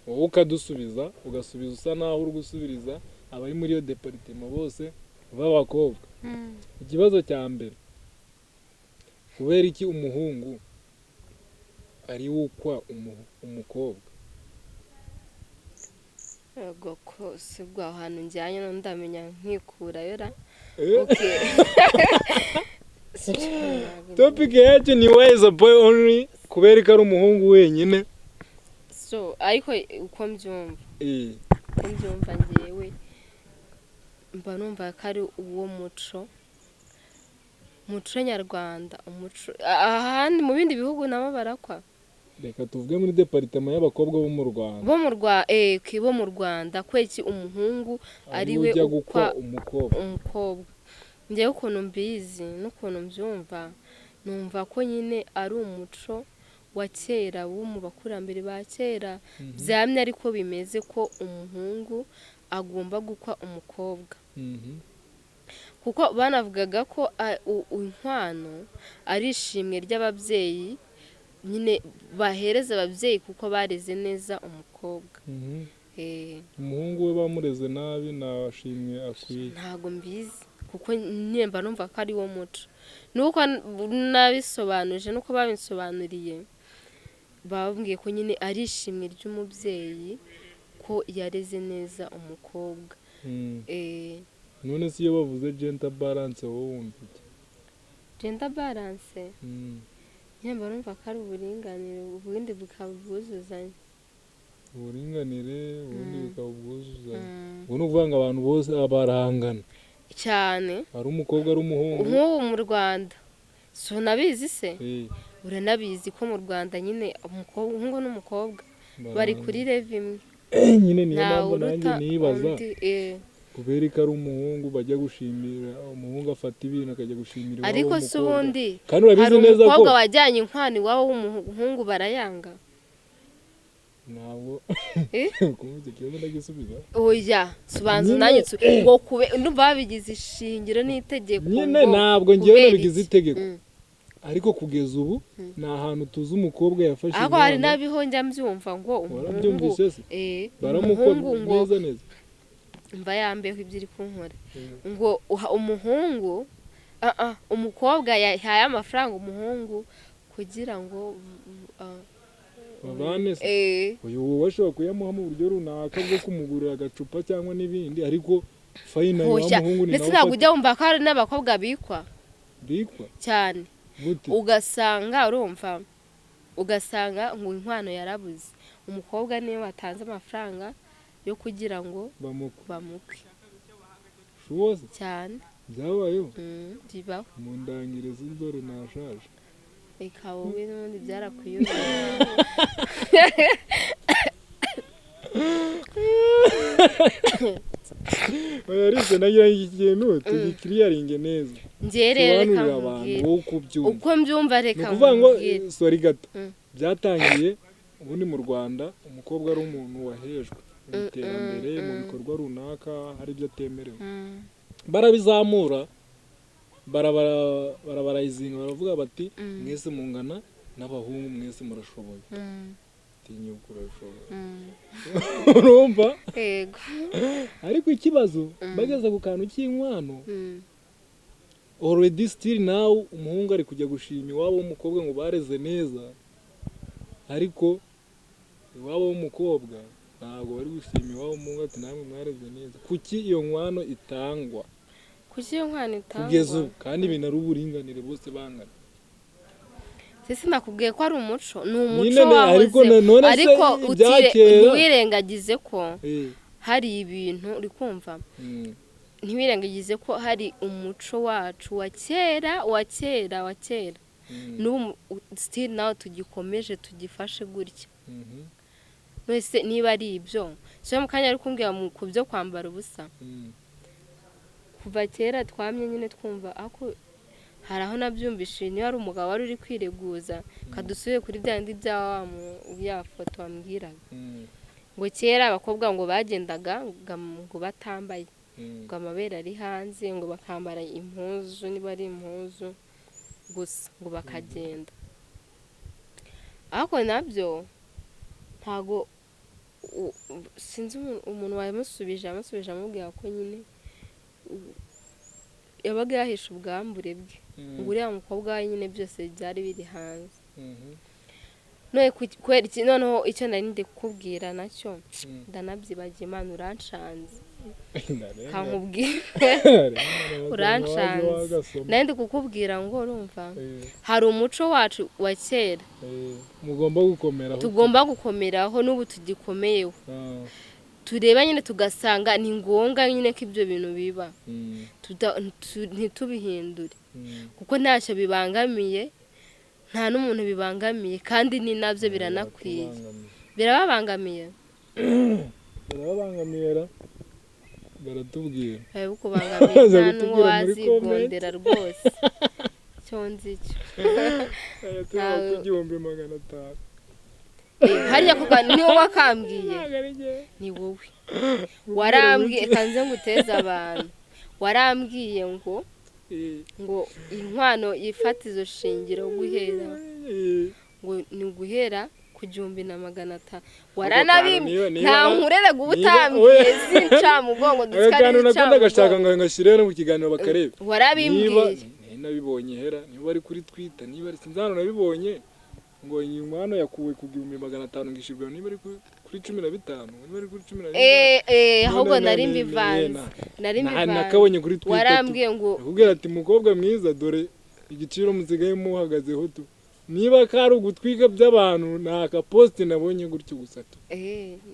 wowe ukadusubiza, ugasubiza usa naho uri gusubiriza abari muri iyo département bose b'abakobwa. Ikibazo cya mbere: kubera iki umuhungu ari we ukwa umukobwa? Yego, ko si ubwo aho hantu njyanye no ndamenya nkikurayo ra. Eh? Okay. Topic yacu ni "Why is a boy only?" Kubera ko ari umuhungu wenyine. So, ariko uko mbyumva, uko mbyumva ngewe, mba numva ko ari uwo muco nyarwanda, umuco ahandi mu bindi bihugu nabo barakwa. Reka tuvuge muri département y'abakobwa bo mu Rwanda. Bo mu Rwa bo mu Rwanda, kweki umuhungu ari we ujya gukwa ukwa umukobwa? Umukobwa. Njyewe ukuntu mbizi n'ukuntu mbyumva, numva ko nyine ari umuco wa kera wo mu bakurambere ba kera, byamye ariko bimeze ko umuhungu agomba gukwa umukobwa, kuko banavugaga ko inkwano ari ishimwe ry'ababyeyi nyine bahereza ababyeyi kuko bareze neza umukobwa. Umuhungu we bamureze nabi, ntashimwe akwiye? Ntabwo mbizi, kuko nimba numva ko ari wo muco, nuko nabisobanuje, nuko babisobanuriye, bababwiye ko nyine ari ishimwe ry'umubyeyi ko yareze neza umukobwa. None se iyo bavuze gender balance, wowe wumva iki? Gender balance, nyamara numva ko ari uburinganire, ubundi bukaba ubwuzuzanye. Uburinganire, ubundi bukaba ubwuzuzanye. Ubwo ni ukuvuga ngo abantu bose barangana? Cyane. Ari umukobwa, ari umuhungu. Nk'ubu mu Rwanda, si unabizi se? Eh. Uranabizi ko mu Rwanda nyine umuhungu n'umukobwa bari Barangana. kuri level imwe. Nyine niyo Ntawe mpamvu nanjye uruta nibaza undi. kubera ko ari umuhungu bajya gushimira, umuhungu afata ibintu akajya gushimira iwabo Ariko se w'umukobwa. ubundi Kandi urabizi hari neza ko umukobwa wajyanye inkwano iwabo w'umuhungu barayanga? Ntabwo Eh? kumva icyo kibazo ndagisubiza. Oya, subanza. Nyine- Nanjye ngo kube ndumva babigize ishingiro n'itegeko Nyine ngo ntabwo ngewe kubera nabigize iki? itegeko, ariko kugeza ubu ni ahantu tuzi umukobwa yafashe Ariko hari inkwano. n'abiho njya mbyumva ngo umuhungu Warabyumvise se? Baramukwa umuhungu ngo neza neza. Mva yambeho ibyo iri kunkora, ngo uha umuhungu, umukobwa yahaye amafaranga umuhungu kugira ngo Babane se? Eh. Uyu wowe ashobora kuyamuha mu buryo runaka bwo kumugurira agacupa cyangwa n'ibindi, ariko finally wa Hoya, muhungu ni ndetse nawe ntabwo ufata. ujya wumva ko hari n'abakobwa bikwa? Bikwa? Cyane. Gute? Ugasanga, urumva, ugasanga ngo inkwano yarabuze, umukobwa niwe watanze amafaranga yo kugira ngo Bamukwe? bamukwe. Sure se? Cyane. Byabayeho? Bibaho. Mu ndangire z'indore nashaje. Reka wowe, n'ubundi byarakuyobeye. Oya, Alice, nagira ngo iki kintu tugikiriyaringe neza. Njye rero reka Sobanurira abantu nkubwire wowe uko ubyumva. Uko mbyumva, Ni reka ukuvuga ngo nkubwire. Sorry gato. Byatangiye ubundi mu Rwanda umukobwa ari umuntu wahejwe mu iterambere, mu bikorwa runaka hari ibyo atemerewe. Barabizamura, barabarayizinga, baravuga bati mwese mungana n'abahungu, mwese murashoboye, tinyuka, urashoboye. Urumva? Yego. Ariko ikibazo, bageze ku kantu cy'inkwano, already still now umuhungu ari kujya gushima iwabo w'umukobwa ngo bareze neza, ariko iwabo w'umukobwa ntabwo bari gushima iwabo w'umuhungu ati namwe mwareze neza. Kuki iyo nkwano itangwa? Kuki iyo nkwano itangwa? Kugeza ubu, kandi ibintu ari uburinganire, bose bangana. Sisi nakubwiye ko ari umuco, ni umuco Nyine ariko wahoze. none se Ariko ibya kera- ntiwirengagize ko hari ibintu uri kumva, ntiwirengagize ko hari umuco wacu wa kera, wa kera, wa kera, n'ubu still nawe tugikomeje, tugifashe gutya. Wese niba ari ibyo, so mu kanya ari kumbwira ku byo kwambara ubusa, kuva kera twamye nyine twumva, ako hari aho nabyumvise, niba ari umugabo wari uri kwireguza, kadusubire kuri bya bindi bya wa ya foto wambwiraga, ngo kera abakobwa ngo bagendaga ngo batambaye. Ngo amabere ari hanze, ngo bakambara impuzu, niba ari impuzu gusa, ngo bakagenda. Ariko nabyo ntago sinzi umuntu wamusubije, amusubije amubwira ko nyine yabaga yahishe ubwambure bwe, ngo uriya mukobwa we nyine byose byari biri hanze. None kubera iki? Noneho icyo nari ndi kukubwira nacyo ndanabyibagiye. Imana, uranshanze, kankubwira, uranshanze. Nari ndi kukubwira ngo urumva hari umuco wacu wa kera mugomba gukomeraho, tugomba gukomeraho, n'ubu tugikomeyeho. Tureba nyine tugasanga ni ngombwa nyine ko ibyo bintu biba, ntitubihindure, kuko ntacyo bibangamiye, nta n'umuntu bibangamiye, kandi ni nabyo biranakwiye. Birababangamiye. Birababangamiye ra, baratubwira. Babikubangamiye, Baza nta n'uwo kutubwira muri comment. wazigondera rwose, icyo nzi cyo. Aya turi ku 1500. Hariya kuko ni wowe wakambwiye. Ntabwo ari njye. Ni wowe warambwiye, kanze nguteze abantu, warambwiye ngo ngo inkwano y'ifatizo shingiro guhera ngo ni guhera ku 1500. Waranabimbwiye, nta nkurere guba utambwiye, sincamugongo. Aka Dutwara kantu nako ndagashaka incamugongo. ngo ngashyire no mu kiganiro bakarebe. Niba Warabimbwiye. Nabibonye hera, niba ari kuri Twitter, niba ari, sinzi hano nabibonye, ngo inkwano yakuwe ku 1500 ngo ishyirwa niba ari kuri 15, niba ari kuri 14. Ahubwo None nari mbivanze, nari mbivanze. Nakabonye kuri Twitter tu. Warambwiye ngo Nakubwira ati mukobwa mwiza, dore igiciro musigaye muhagazeho tu. Niba kari ugutwika by'abantu, ni akapost nabonye gutyo gusa tu.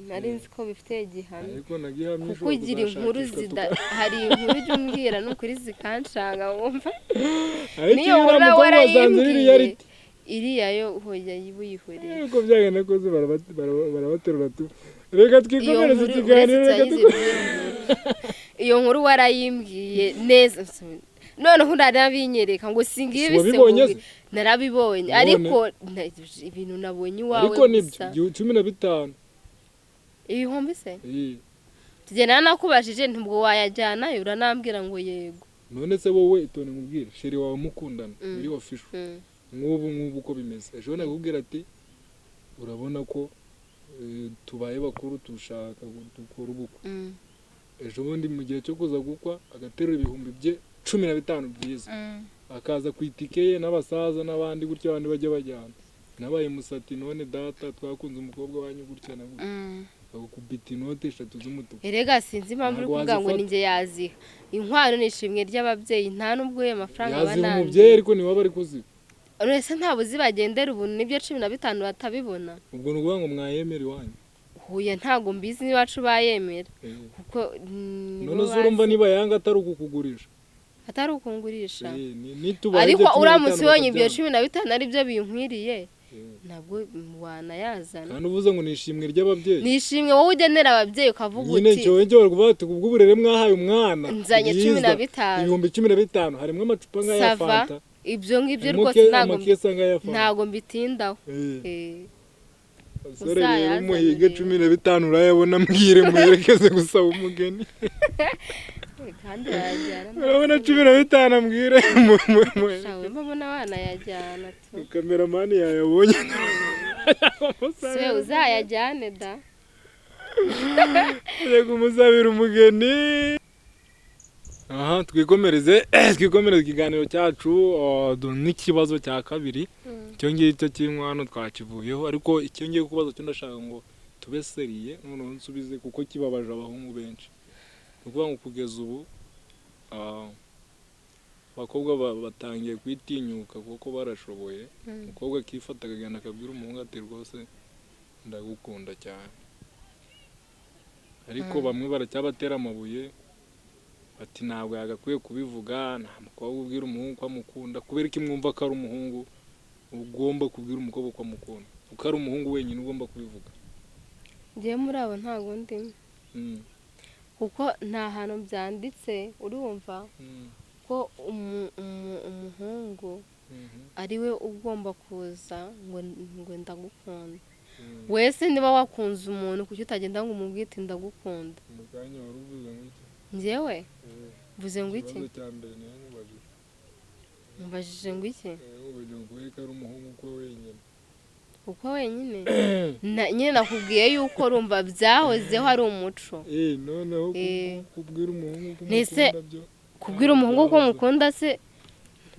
Nari nzi ko bifite igihamya. Ariko nagihamya Kuko ushobora ugira inkuru kuzashakishwa zida, hari inkuru ujya umbwira n'ukuri zikanshanga, wumva Ariko niyo iyo uriya nkuru mukobwa wasanze warayimbwiye. iriya reality. Iriya yo hoya yibuyihoreye. Uko byagenda kose barabaterura tu. Reka Iyo twikomereze nkuru ikiganiro, uretse reka turayizi iyo nkuru warayibwiye neza, noneho uranabinyereka ngo singiye Si wabibonye se? Narabibonye. None? Ariko ibintu nabonye iwawe Ariko nibyo gusa. 15. Ibihumbi se? Eh. Tugenda nakubajije ntabwo wayajyanayo, uranambwira ngo yego. None se wowe, itone nkubwire, chéri wawe mukundana biri official, nk'ubu uko bimeze, ejo nakubwira ati urabona ko tubaye bakuru, tushaka dukora ubukwe, ejo bundi mu gihe cyo kuza gukwa agaterura ibihumbi bye 15 byiza, akaza ku itike ye n'abasaza n'abandi gutyo, abandi bajya bajyana nabaye musati, none data twakunze umukobwa wanyu gutya na gutya, bakakubita inote eshatu z'umutuku. Erega sinzi impamvu uri Ntabwo kuvuga ngo wazifata. ninjye yaziha. Inkwano ni ishimwe ry'ababyeyi, nta n'ubwo ayo mafaranga aba Yaziha nandi. umubyeyi, ariko niwe aba ari kuziha. Ese ntabwo zibagendera ubuntu n'ibyo 15 batabibona? Ubwo ni ukuvuga ngo mwayemera iwanyu? Huye ntabwo mbizi n'iwacu bayemera, kuko nibo None se urumva bazi. niba yanga atari ukukugurisha? Atari ukungurisha. Nitubaha Ariko ibyo 15 uramutse ubonye ibyo bakabyanga. 15 ari byo binkwiriye, ntabwo wanayazana. Kandi uvuze ngo ni ishimwe ry'ababyeyi. Ni ishimwe wowe ugenera ababyeyi, ukavuga Nyine uti njyewe njyewe kuvuga ati kubw'uburere mwahaye umwana nzanye cumi na bwiza, bitanu. 15,000 harimo amacupa nk'aya Ça va. Fanta, Ibyo ngibyo harimo rwose ntabwo amakesi nk'aya Fanta. ntabwo mbitindaho. Basore rero Uzayazane umuhige rero. 15 urayabona, mbwire muherekeze gusaba umugeni. Kandi wayajyana. Urabona 15, ambwire Shawe mbona wanayajyana tu. Cameraman yayabonye. Siwe uzayajyane da. Ajya kumusabira umugeni. Aha twikomereze ikiganiro cyacu, n'ikibazo cya kabiri. Icyo ngicyo cy'inkwano twakivuyeho, ariko icyo ngiye kubaza cyo ndashaka ngo tube sérieux, noneho nsubize kuko kibabaje abahungu benshi. Ni ukuvuga ngo kugeza ubu abakobwa batangiye kwitinyuka kuko barashoboye. Umukobwa akifata akagenda akabwira umuhungu ati rwose ndagukunda cyane, ariko bamwe baracyabatera amabuye bati ntabwo yagakwiye kubivuga, nta mukobwa ubwira umuhungu ko amukunda. Kubera ko imwumva ko ari umuhungu ugomba kubwira umukobwa ko amukunda, kuko ari umuhungu wenyine ugomba kubivuga. Njyewe muri abo ntabwo ndimo, kuko nta hantu byanditse, urumva, ko umuhungu ari we ugomba kuza ngo ndagukunda. Wese niba wakunze umuntu, kuki utagenda ngo umubwite ndagukunda? Mu kanya wari uvuze ngo iki? Njyewe mvuze ngo iki? Ikibazo cya mbere niyo nkubajije. Mubajije ngo iki? Nkubajije ngo kubera ko ari umuhungu uko wenyine. Uko wenyine? Nyine nakubwiye yuko urumva byahozeho ari umuco. Noneho kubwira umuhungu ko Nese umukunda byo. Kubwira umuhungu ko mukunda se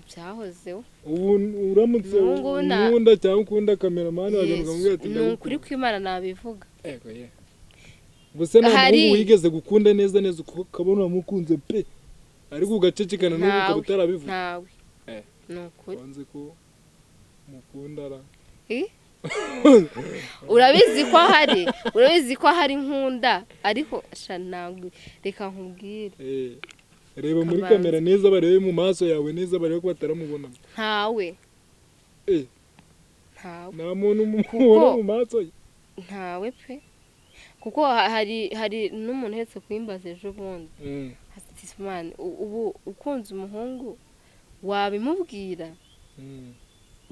byahozeho. Ubu uramutse Umuhungu ukunda cyangwa ukunda kameramani wagenda Yes, ukamubwira ati ni ukuri ndagukunda. kw'Imana nabivuga. Ego ye. Gusa nta muhungu wigeze gukunda neza neza ukabona uramukunze pe, ariko ugacecekana n'ubu ukaba Ntawe. utarabivuga. Ntawe. Ni ukuri. Wanze ko mukunda ra. Urabizi ko hari, urabizi ko hari nkunda, ariko sha ntabwo, reka nkubwire. Reba muri Kabanza. kamera neza, barebe mu maso yawe neza, barebe ko bataramubona. Ntawe. Ntawe. Nta muntu umubona mu maso ye. Ntawe pe. Kuko hari n'umuntu uherutse kuyimbaza ejo bundi. Ati man, ubu ukunze umuhungu wabimubwira?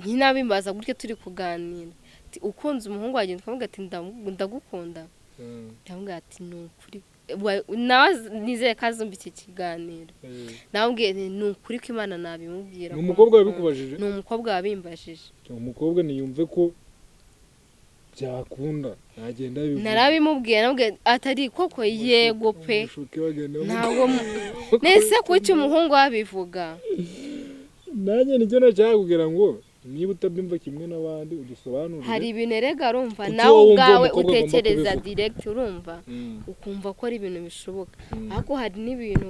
Nyine abimbaza gutya turi kuganira. Ati ukunze umuhungu wagenda ukamubwira ati ndagukunda. Ndamubwira ati ni ukuri. Nawe nizeye ko azumva iki kiganiro. Namubwiye nti ni ukuri ko Imana nabimubwira. Ni umukobwa wabikubajije? Ni umukobwa wabimbajije. Umukobwa niyumve ko byakunda nagenda abivuga. Narabimubwiye, namubwiye atari koko yego pe. Umushuke wagenda Ntabwo nese kuki umuhungu wabivuga? Nanjye nicyo nashaka kugira ngo niba utabyumva kimwe n'abandi udusobanurire. Hari ibintu erega urumva Kuki nawe wowe wumva ubwawe umukobwa agomba utekereza kubivuga? direct urumva ukumva ko ari ibintu bishoboka, ariko hari n'ibintu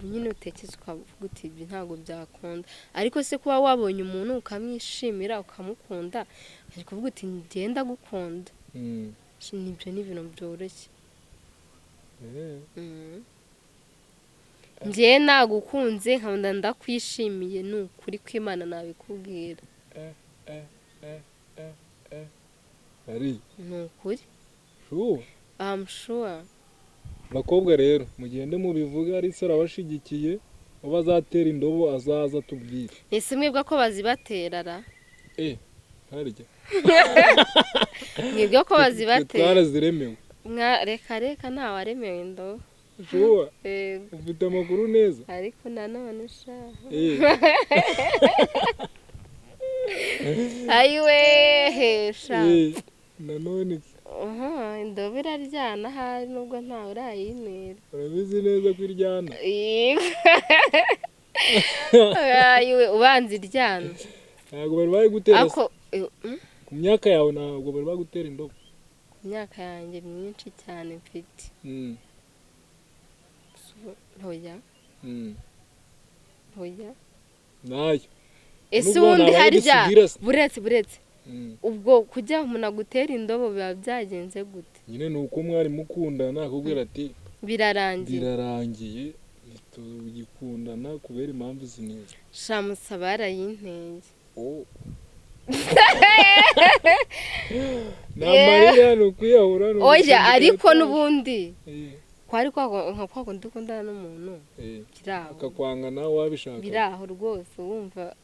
nyine utekereza ukavuga uti ibi ntabwo byakunda, ariko se kuba wabonye umuntu ukamwishimira ukamukunda ari kuvuga uti ngenda gukunda, nibyo ni ibintu byoroshye. Njye nagukunze nkabona ndakwishimiye, ni ukuri kw'Imana nabikubwira. Ari Ni ukuri. Sure. I'm sure. Bakobwa rero mugende mubivuga, ari arabashigikiye, bazatera indobo azaza tubwire. Ese mwebwe ko bazibatera ra? Harya. Mwebwe ko bazibatera? Twaraziremewe. Reka reka ntawaremewe indobo. Sure. Ufite amakuru neza. Ariko nanone sha. Ayiwe hesha. Nanone Indobo iraryana ahari nubwo ntawe urayinera. Urabizi neza ko iryana. Ayiwe ubanza iryana. Ntabwo bari bagutera. Ku myaka yawe ntabwo bari bagutera indobo. Ku myaka yanjye myinshi cyane mfite. Ntoya. Ntoya. Nayo. Ese ubundi harya buretse ubwo kujya umuntu agutera indobo biba byagenze gute? Nyine ni uko mwari mukundana akubwira ati birarangiye. Birarangiye ntitugikundana kubera impamvu zinize. Shamusa barayinteye. Namarira ni ukwiyahura. Oya ariko n'ubundi kwari nka kwa kundi ukundana n'umuntu biraho akakwanga nawe wabishaka biraho rwose wumva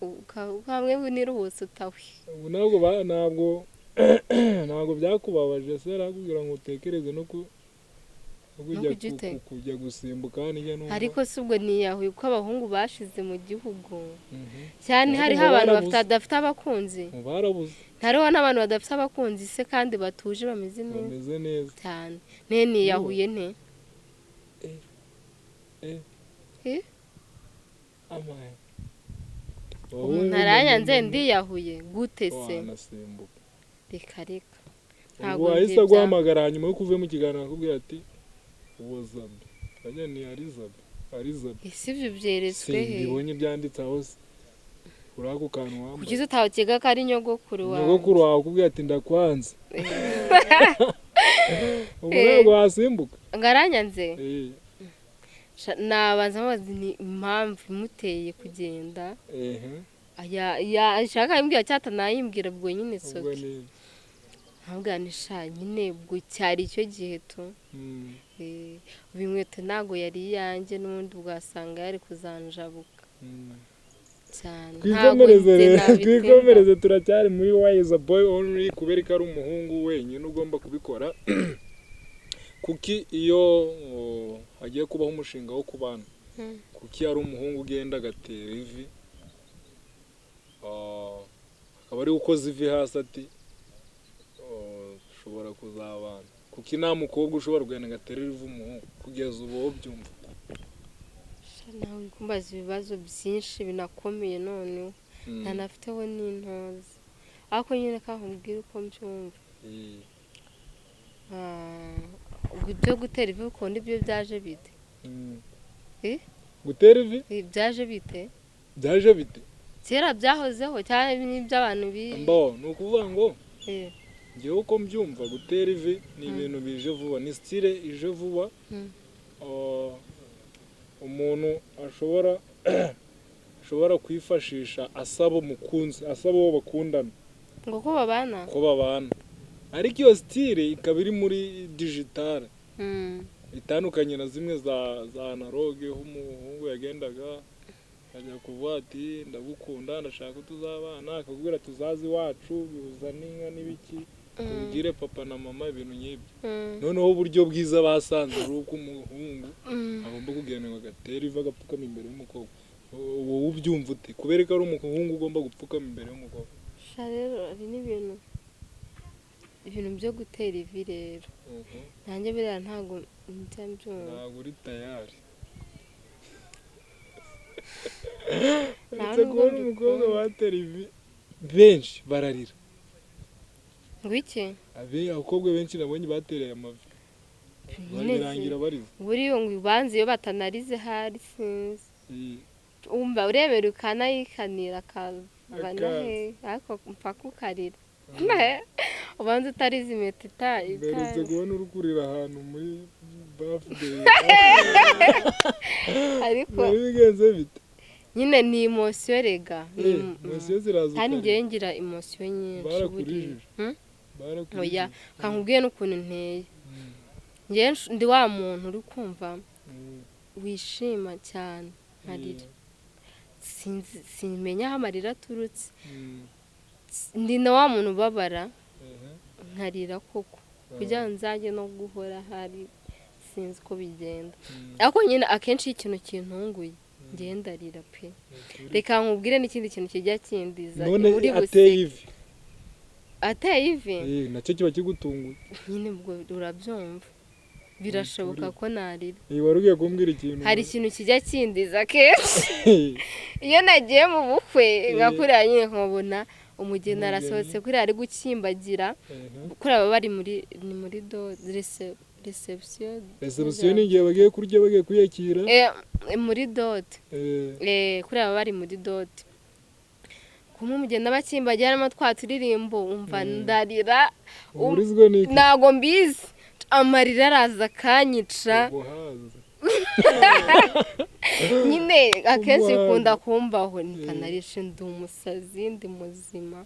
ukamwe niruhutse utawe. Ubu ntabwo byakubabaje se arakubwira ngo utekereze no kujya gusimbuka nijya numva. Ariko si ubwo niyahuye kuko abahungu bashize mu gihugu cyane hariho abantu badafite abakunzi. Barabuze. Hariho n'abantu badafite abakunzi se kandi batuje bameze neza cyane. Ne niyahuye nte? Umuntu aranyanze ndiyahuye gute se? Reka reka. Ntabwo wahise aguhamagara hanyuma yo kuve mu kiganiro akubwira ati uwo Zabe. Ajya ni ari Zabe. Ari Zabe. Ese ibyo byeretswe he? Simbibonye byanditse aho se. Kuri ako kantu wambaye. Kuki utawukeka ko ari nyogokuru wawe? Nyogokuru wawe akubwira ati ndakwanze. Ubu ntabwo wasimbuka. Ngo aranyanze? Nabanza mubaza ni impamvu imuteye kugenda. Ashaka yimbwira cyata nayimbwira ubwo nyine soke. Ntabwo nisha nyine ubwo cyari icyo gihe tu. Ubu inkweto ntabwo yari iyanjye n'ubundi bwasanga yari kuzanjabuka. Cyane. Twikomereze turacyari muri Why is a boy only kubera ko ari umuhungu wenyine ugomba kubikora. Kuki iyo hagiye kubaho umushinga wo kubana, kuki hari umuhungu ugenda agatera ivi, akaba ari ukoze ivi hasi ati ushobora kuzabana? Kuki nta mukobwa ushobora kugenda agatera ivi umuhungu kugeza ubu wowe ubyumva? Nawe uri kumbaza ibibazo byinshi binakomeye noneho ntanafiteho n'intozi, ariko nyine kakubwira uko mbyumva. Ibyo gutera ivi ukunda ibyo byaje bite? Gutera ivi? Byaje bite? Byaje bite? Kera byahozeho cyane n'iby'abantu bi Mbo ni ukuvuga ngo ngewe uko mbyumva, gutera ivi ni ibintu bije vuba, ni style ije vuba. Umuntu ashobora kwifashisha asaba umukunzi, asaba uwo bakundana ngo ko babana, ko babana, ariko iyo style ikaba iri muri digital, itandukanye na zimwe za analogue, aho umuhungu yagendaga akajya kuvuga ati ndagukunda, ndashaka ko tuzabana, akakubwira tuzaze iwacu, bihuza n'inka n'ibiki, tubwire papa na mama, ibintu nk'ibyo. Noneho uburyo bwiza basanze ari uko umuhungu agomba kugenda ngo agatera ivi, agapfukama imbere y'umukobwa. Wowe ubyumva ute, kubera ko ari umuhungu ugomba gupfukama imbere y'umukobwa? Sha rero hari n'ibintu, ibintu byo gutera ivi rero nanjye biriya ntabwo njya mbyumva. Ntabwo uri tayari? Nta Uretse nubwo kubona umukobwa mbikunda. batera ivi benshi bararira. Ngo iki? Abakobwa benshi nabonye batereye amavi Nyine birangira barize. Buriya ngo ubanze iyo batanarize hari sinzi, wumva urebera ukanayikanira akava no Akaza. he, ariko mpaka ukarira ubanza utarize impeta Mberetse kubona uri kurira ahantu muri birthday. Ariko Byari bigenze bite? Nyine ni emotion rega. Ni Emotion ziraza kandi ukarira. Njyewe ngira emotion nyinshi buriya. Barakurijije? Hmm? Barakurijije? Oya, kankubwiye n'ukuntu nteye. Njyewe ndi wa muntu uri kumva wishima cyane nkarira. Sinzi, simenya aho amarira aturutse. Ndi na wa muntu ubabara nkarira koko kugira ngo nzajye no guhora hari, sinzi uko bigenda. Ariko nyine akenshi iyo ikintu kintunguye njyewe ndarira pe. Reka nkubwire n'ikindi kintu kijya kindiza None uri ateye guseka. ivi? Ateye ivi? Nacyo kiba kigutunguye. Nyine ubwo urabyumva, birashoboka ko narira. Wari ugiye kumbwira ikintu. Hari ikintu kijya kindiza kenshi iyo nagiye mu bukwe, nka kuriya nyine nkabona umugeni Umugeni. arasohotse kuriya ari gukimbagira, kuriya baba bari muri, ni muri do reception. Reception ni igihe bagiye kurya, bagiye kwiyakira. Muri dot. Kuriya baba bari muri dot, kumwe umugeni aba akimbagira harimo twa turirimbo, umva ndarira. Uburizwa n'iki? Ntago mbizi, amarira araza akanyica. Ubuhaze. Nyine akenshi Ubuhaze. bikunda kumbaho, mba narishe, ndi umusazi, ndi muzima.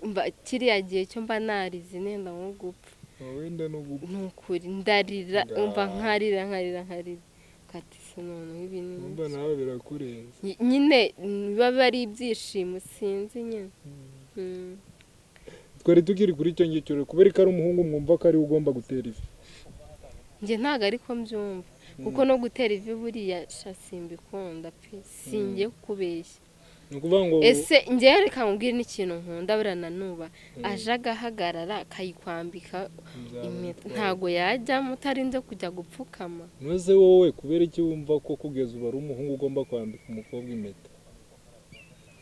Mba kiriya gihe cyo mba narize nenda nko gupfa. Wenda no gupfa. Ni ukuri ndarira. Umva, nkarira, nkarira, nkarira, kati se noneho ibi ni Numva iki? nawe birakurenze. Nyine biba ari ibyishimo, sinzi nyine. Twari tukiri kuri icyo ngicyo rero, kubera ko ari umuhungu mwumva ko ari we ugomba gutera ivi? Njye ntabwo ariko mbyumva, kuko no gutera ivi buriya sha simbikunda pe, singiye kukubeshya. Ni ukuvuga ngo Ese njyewe reka nkubwire n'ikintu nkunda buriya nanuba aje agahagarara akayikwambika impeta, ntago yajyamo utarinze kujya gupfukama. Ntuze wowe, kubera iki wumva ko kugeza ubu ari umuhungu ugomba kwambika umukobwa impeta?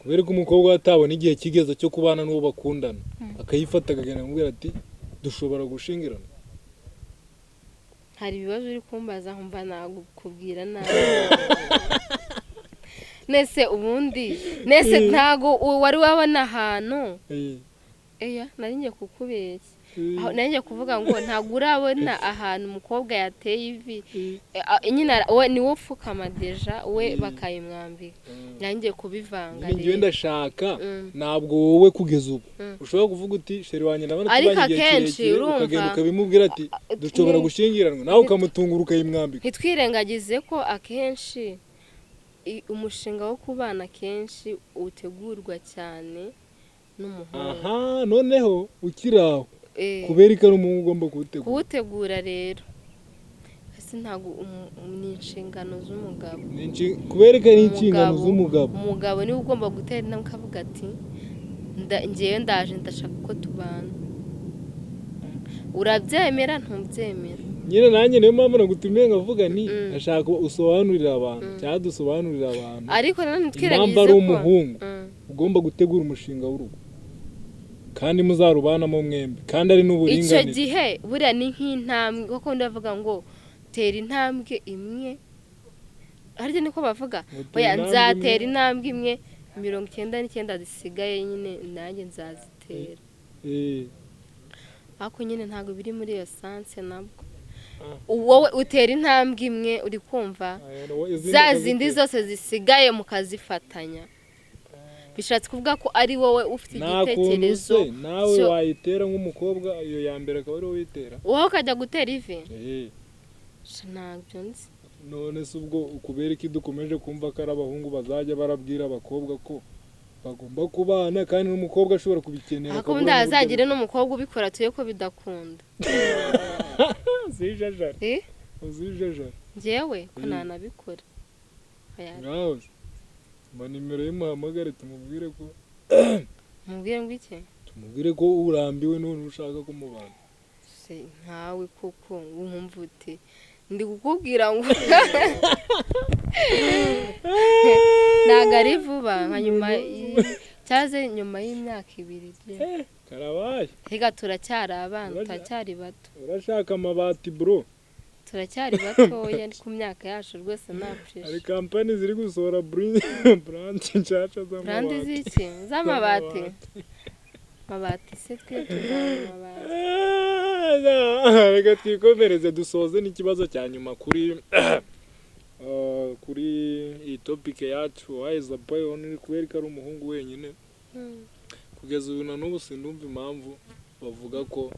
Kubera ko umukobwa atabona igihe kigeze cyo kubana n'uwo bakundana, akayifata akagenda amubwira ati dushobora gushingirana? Hari ibibazo uri kumbaza nkumva nagukubwira nabi. Nese ubundi nese ntago wari wabona ahantu? Eya, nari ngiye kukubeshya. Aho nari ngiye kuvuga ngo ntabwo urabona ahantu umukobwa yateye ivi. Nyine we niwe upfukama déjà, we bakayimwambika. Nari ngiye kubivanga Nyine njyewe rero. ndashaka ntabwo wowe kugeza ubu ushobora kuvuga uti chéri wanjye ndabona Ariko tubanye igihe akenshi kirekire, urumva- ukagenda ukabimubwira ati dushobora gushyingiranwa, nawe ukamutungura ukayimwambika. Ntitwirengagize ko akenshi umushinga wo kubana akenshi utegurwa cyane n'umuhungu. Aha noneho ukiri aho. Kubera ko ari umuhungu ugomba kuwutegura. Kuwutegura rero ese ntabwo ni inshingano z'umugabo. Kubera ko ari inshingano z'umugabo. Umugabo niwe ugomba gutera intambwe akavuga ati ngewe ndaje ndashaka ko tubana. Urabyemera ntubyemera. Nyine nanjye niyo mpamvu nagutumiye nkavuga nti ndashaka usobanurire abantu cyangwa dusobanurire abantu. Ariko nanone twirengagize impamvu ari umuhungu ugomba gutegura umushinga w'urugo kandi muzarubanamo mwembi kandi ari n'uburinganire. Icyo gihe buriya ni nk'intambwe kuko ndavuga ngo tera intambwe imwe, harya niko bavuga, oya nzatera intambwe imwe, 99 zisigaye nyine nanjye nzazitera. Ariko nyine ntabwo biri muri iyo sanse nabwo. Wowe utera intambwe imwe uri kumva za zindi zose zisigaye mukazifatanya. Bishatse kuvuga ko ari wowe ufite igitekerezo. Nawe wayitera nk'umukobwa iyo ya mbere akaba ari wowe uyitera. Wowe ukajya gutera ivi? Ntabyo nzi. None se ubwo kubera iki dukomeje kumva ko ari abahungu bazajya barabwira abakobwa ko bagomba kubana kandi n'umukobwa ashobora kubikenera? Ariko ubundi hazagire n'umukobwa ubikora tuye ko bidakunda. Uzijajara. Uzijajara. Njyewe ko nanabikora. Ngaho ma nimero y'umuhamagare tumubwire ko mubwire ngo iki? Tumubwire ko urambiwe none ushaka kumubana. Se nkawe koko wumva ute? Ndi kukubwira ngo ntago ari vuba nka nyuma cyaze nyuma y'imyaka 2. Karabaye. Rega turacyari abana, turacyari bato. Urashaka amabati bro. Turacyari batoya ku myaka yacu rwose nta pressure. Hari kampani ziri gusohora brand nshasha z'amabati. Brand z'iki? Z'amabati. Mabati se twe tuzamabati. Reka twikomereze dusoze n'ikibazo cya nyuma kuri kuri iyi topic yacu. Why is the boy only? Kubera ko ari umuhungu wenyine. Kugeza ubu na n'ubu sindumva impamvu bavuga ko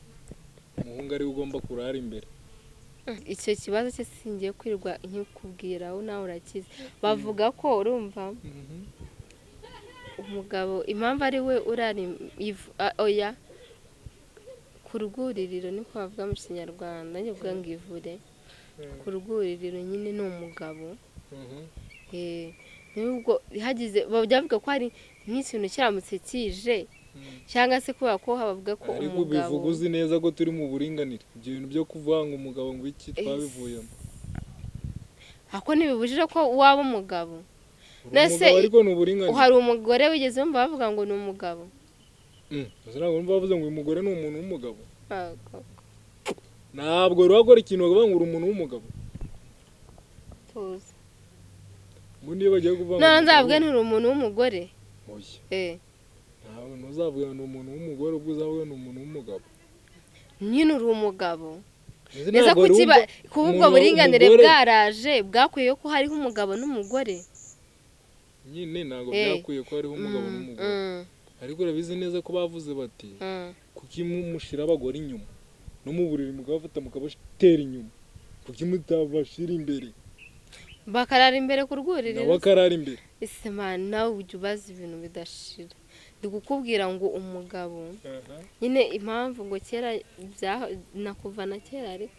umuhungu ari we ugomba kurara imbere. Icyo kibazo cye singiye kwirwa nkikubwira aho nawe urakize. Bavuga ko urumva umugabo impamvu ari we urara oya ku rwuririro niko bavuga mu Kinyarwanda, njye kuvuga ngo ivure. Ku rwuririro nyine ni umugabo. Nubwo hagize bavuga ko hari nk'ikintu kiramutse kije cyangwa se kubera ko bavuga ko umugabo, ariko bivuga uzi neza ko turi mu buringanire, ibyo bintu byo kuvanga umugabo ngo iki twabivuyemo. Ako ntibibujije ko waba umugabo. Nese ariko ni uburinganire. Hari umugore wigeze wumva bavuga ngo ni umugabo? Ntabwo numva bavuze ngo uyu mugore ni umuntu w'umugabo. Ntabwo rurakora ikintu bavuga ngo uri umuntu w'umugabo. Tuzi. Ubundi iyo bagiye kuvuga ngo none nzavuge nturi umuntu w'umugore. Oya. Ntabwo ntuzavuga ngo ni umuntu w'umugore, ubwo uzavuga ni umuntu w'umugabo. Nyine uri umugabo. Neza kukiba kuba ubwo buringanire bwaraje bwakwiye ko hariho umugabo n'umugore. Nyine ntabwo byakwiye ko hariho umugabo n'umugore. Ariko urabizi neza ko bavuze bati kuki mushira abagore inyuma no mu buriri mukabafata mukabatera inyuma, kuki mutabashira imbere bakarara imbere ku rwuririro? Nabo bakarara imbere. Ese man nawe ujya ubaza ibintu bidashira. Ndi kukubwira ngo umugabo nyine impamvu ngo kera nakuva na kera, ariko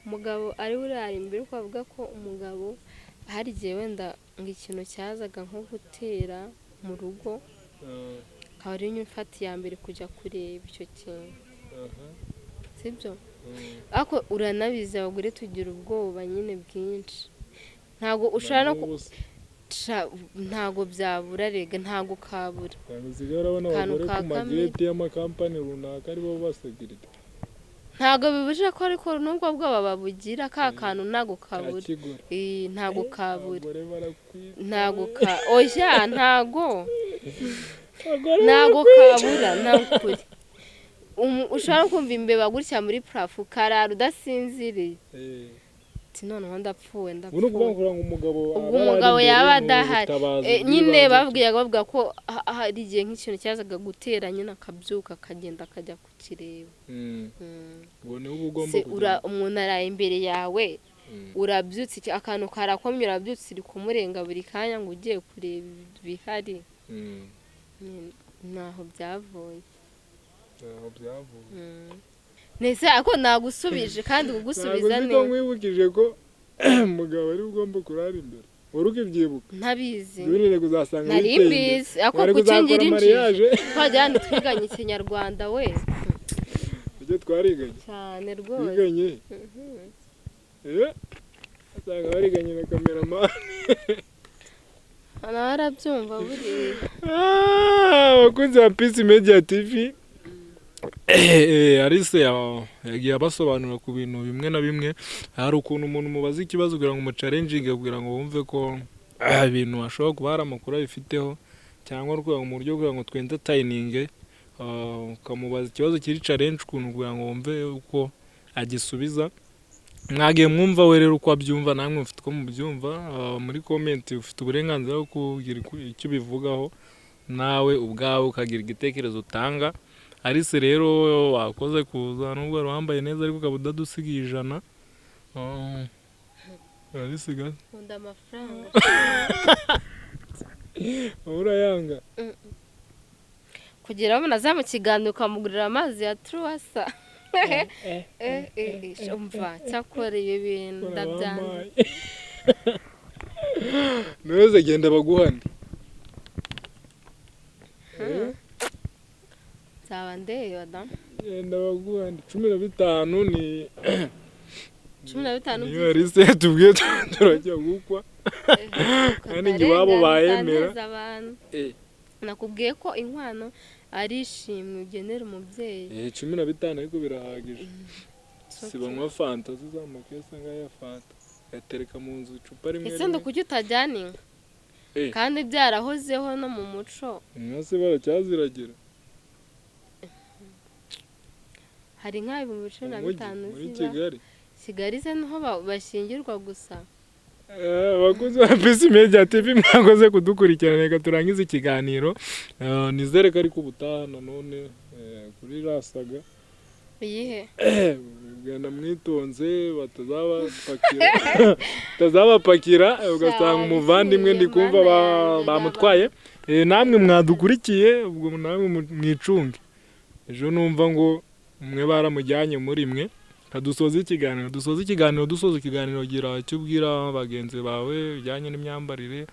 umugabo ari urara imbere, uko bavuga ko umugabo hari igihe wenda ngo ikintu cyazaga nko gutera mu rugo akaba ari yo mfata iya mbere kujya kureba icyo kintu, sibyo? Ariko uranabizi abagore tugira ubwoba nyine bwinshi, ntabwo ushobora no ntabwo byabura rega, ntabwo kabura. Usigaye urabona abagore ku mageti y'amakampani runaka aribo basekirite. Ntabwo bibujije ko ariko nubwo bwoba babugira ka kantu ntabwo kabura. Ntabwo kabura. Ntabwo ka oya ntabwo ntabwo kabura ntakuri. Ushobora kumva imbeba gutya muri parafo ukarara udasinziriye. Ati noneho ndapfuwe ndapfuwe. Ubwo umugabo yaba adahari nyine bavuga ko hari igihe nk'ikintu cyazaga gutera nyine akabyuka akagenda akajya kukireba. Umuntu araye imbere yawe urabyutse akantu karakomye urabyutse uri kumurenga buri kanya ngo ugiye kureba ibihari. Ntaho byavuye. Ntaho byavuye. Nese ako nagusubije kandi kugusubiza Ntabwo nzi ko neza. nkwibukije ko umugabo ari ugomba kurara imbere, wari ukibyibuka? Ntabizi. Wirinde kuzasanga Nari witeye imbere. mbizi ako Wari kuki kuzakora ngira injiji. mariage. Twajya hano twiganye ikinyarwanda we. Ibyo twariganye? Cyane rwose. Twiganye, eh, asanga bariganye na cameraman. Nawe arabyumva buriya. Ah, abakunzi ba Peace Media TV, Alice yagiye abasobanurira ku bintu bimwe na bimwe. Hari ukuntu umuntu mubaza ikibazo kugira ngo umuchallenginge, kugira ngo wumve ko ibintu ashobora kuba hari amakuru abifiteho, cyangwa kugira ngo mu buryo kugira ngo twentertaininge, ukamubaza ikibazo kiri challenge ukuntu kugira ngo wumve uko agisubiza. Mwagiye mwumva we rero uko abyumva, namwe mufite uko mubyumva. Muri comment ufite uburenganzira bwo kugira icyo ubivugaho, nawe ubwawe ukagira igitekerezo utanga. Alice rero, wakoze kuza, nubwo wari wambaye neza ariko ukaba utadusigiye 100. Urarisiga? Nkunda amafaranga. Wowe urayanga. Kugira ngo aza mu kiganiro ukamugurira amazi ya turuwasa. Eh, umva, cyakora ibi bintu ndabyanze. Ntuze genda baguhane. Nzaba ndeba da. Genda baguhane, 15 ni 15. Niyo Alice yatubwiye, turajya gukwa kandi ngo iwabo bayemera. Utaneza abantu. Nakubwiye ko inkwano ari ishimwe ugenera umubyeyi. 15 ariko birahagije. It's Si banywa fanta zizamuka nk'aya fanta, yatereka mu nzu icupa rimwe Ese rimwe. Kuki utajyana inka kandi byarahozeho no mu muco? Inka se baracyaziragira? Hari inka ibihumbi cumi na Mu mujyi, bitanu muri ziba Kigali. Kigali se niho bashyingirwa gusa. Abakozi ba Peace Media TV, mwakoze kudukurikirana. Reka turangize ikiganiro. Nizere ko ariko ubutaha nanone kuri rasaga. Iyihe? Genda mwitonze, batazabapakira ugasanga umuvandimwe ndi kumva bamutwaye. Namwe mwadukurikiye, ubwo namwe mwicunge, ejo numva ngo umwe baramujyanye muri mwe. Dusoze ikiganiro, dusoze ikiganiro, dusoza ikiganiro. Gira icyo ubwira bagenzi bawe bijyanye n'imyambarire,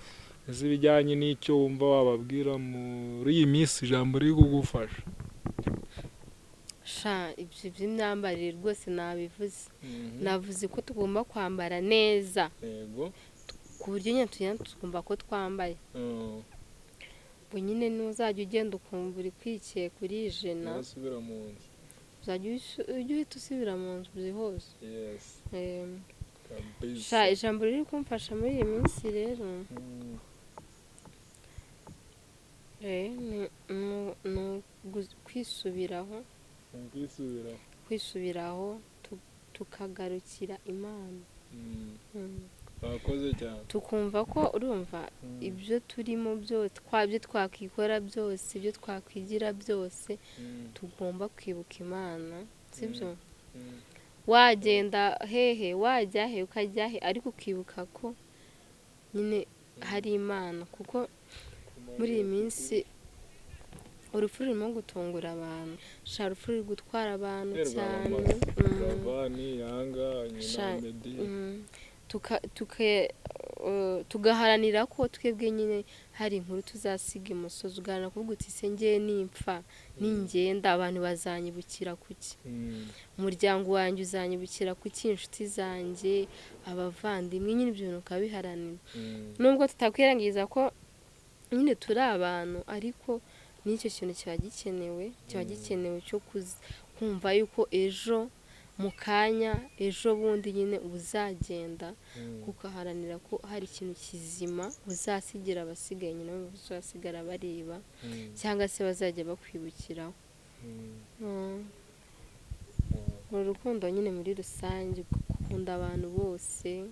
ese ibijyanye n'icyo wumva wababwira muri iyi minsi, ijambo riri kugufasha. Sha, ibyo by'imyambarire rwose nabivuze, navuze ko tugomba kwambara neza ku buryo nyine tugenda tukumva ko twambaye. Ubwo nyine ntuzajya ugenda ukumva uri kwikeka, urijena. Nasubira mu nzu. Uzajya ujye uhita usubira mu nzu byihuse. Yes. Kabisa. Sha, ijambo riri kumfasha muri iyi minsi rero ni kwisubiraho. Kwisubiraho. Kwisubiraho, tukagarukira Imana. Wakoze cyane. Tukumva ko urumva ibyo turimo byose, ibyo twakwikora byose, ibyo twakwigira byose, tugomba kwibuka Imana, sibyo? Wagenda hehe, wajya he, ukajya he, ariko ukibuka ko nyine hari Imana, kuko muri iyi minsi urupfu rurimo gutungura abantu. Sha, urupfu ruri gutwara abantu cyane. Buravan, Yanga nyina, Meddy. Tugaharanira ko twebwe nyine hari inkuru tuzasiga imusozi. Ugaharanira kuvuga uti: "Se ngewe nimpfa, ningenda, abantu bazanyibukira kuki? Umuryango wanjye uzanyibukira kuki? Inshuti zanjye, abavandimwe?" Nyine ibyo bintu ukabiharanira, nubwo tutakwirengagiza ko nyine turi abantu, ariko n'icyo kintu kiba gikenewe, kiba gikenewe cyo kumva yuko ejo mu kanya, ejo bundi nyine uzagenda, ugaharanira ko hari ikintu kizima uzasigira abasigaye nyine, bazasigara bareba cyangwa se bazajya bakwibukiraho. Uru rukundo nyine muri rusange, gukunda abantu bose,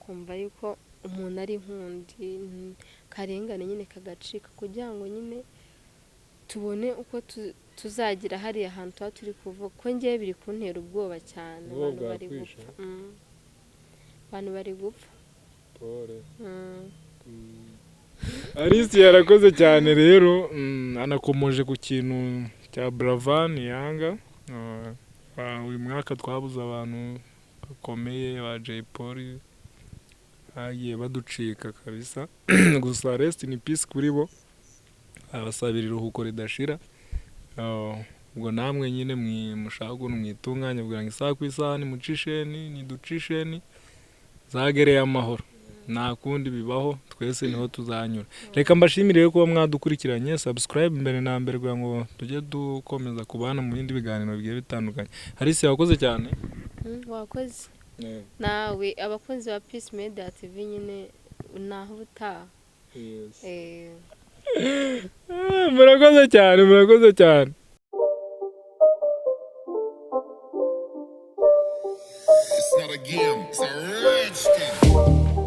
kumva yuko umuntu ari nkundi, karengane nyine kagacika, kugira ngo nyine tubone uko tuzagira hariya hantu tuba turi kuvuga ko. Ngewe biri kuntera ubwoba cyane. Ubwoba Abantu bari bwakwishe? gupfa. Abantu bari gupfa. Pole. Alice yarakoze cyane rero, anakomoje ku kintu. Cya Buravan Yanga. Uyu mwaka twabuze abantu bakomeye ba Jay Polly, bagiye baducika kabisa. Gusa rest in peace kuri bo, abasabira iruhuko ridashira. Ubwo namwe nyine mushaka ukuntu mwitunganya kugira ngo isaha ku isaha nimuce isheni, niduce isheni zagereye amahoro. Nta kundi bibaho, twese niho tuzanyura. Reka mbashimire rero kuba mwadukurikiranye. Subscribe mbere na mbere kugira ngo tujye dukomeza kubana mu bindi biganiro bigiye bitandukanye. Alice, wakoze cyane. Wakoze nawe. Abakunzi ba Peace Media TV nyine, naho ubutaha. Murakoze cyane, murakoze cyane. It's not a game, it's a rich thing.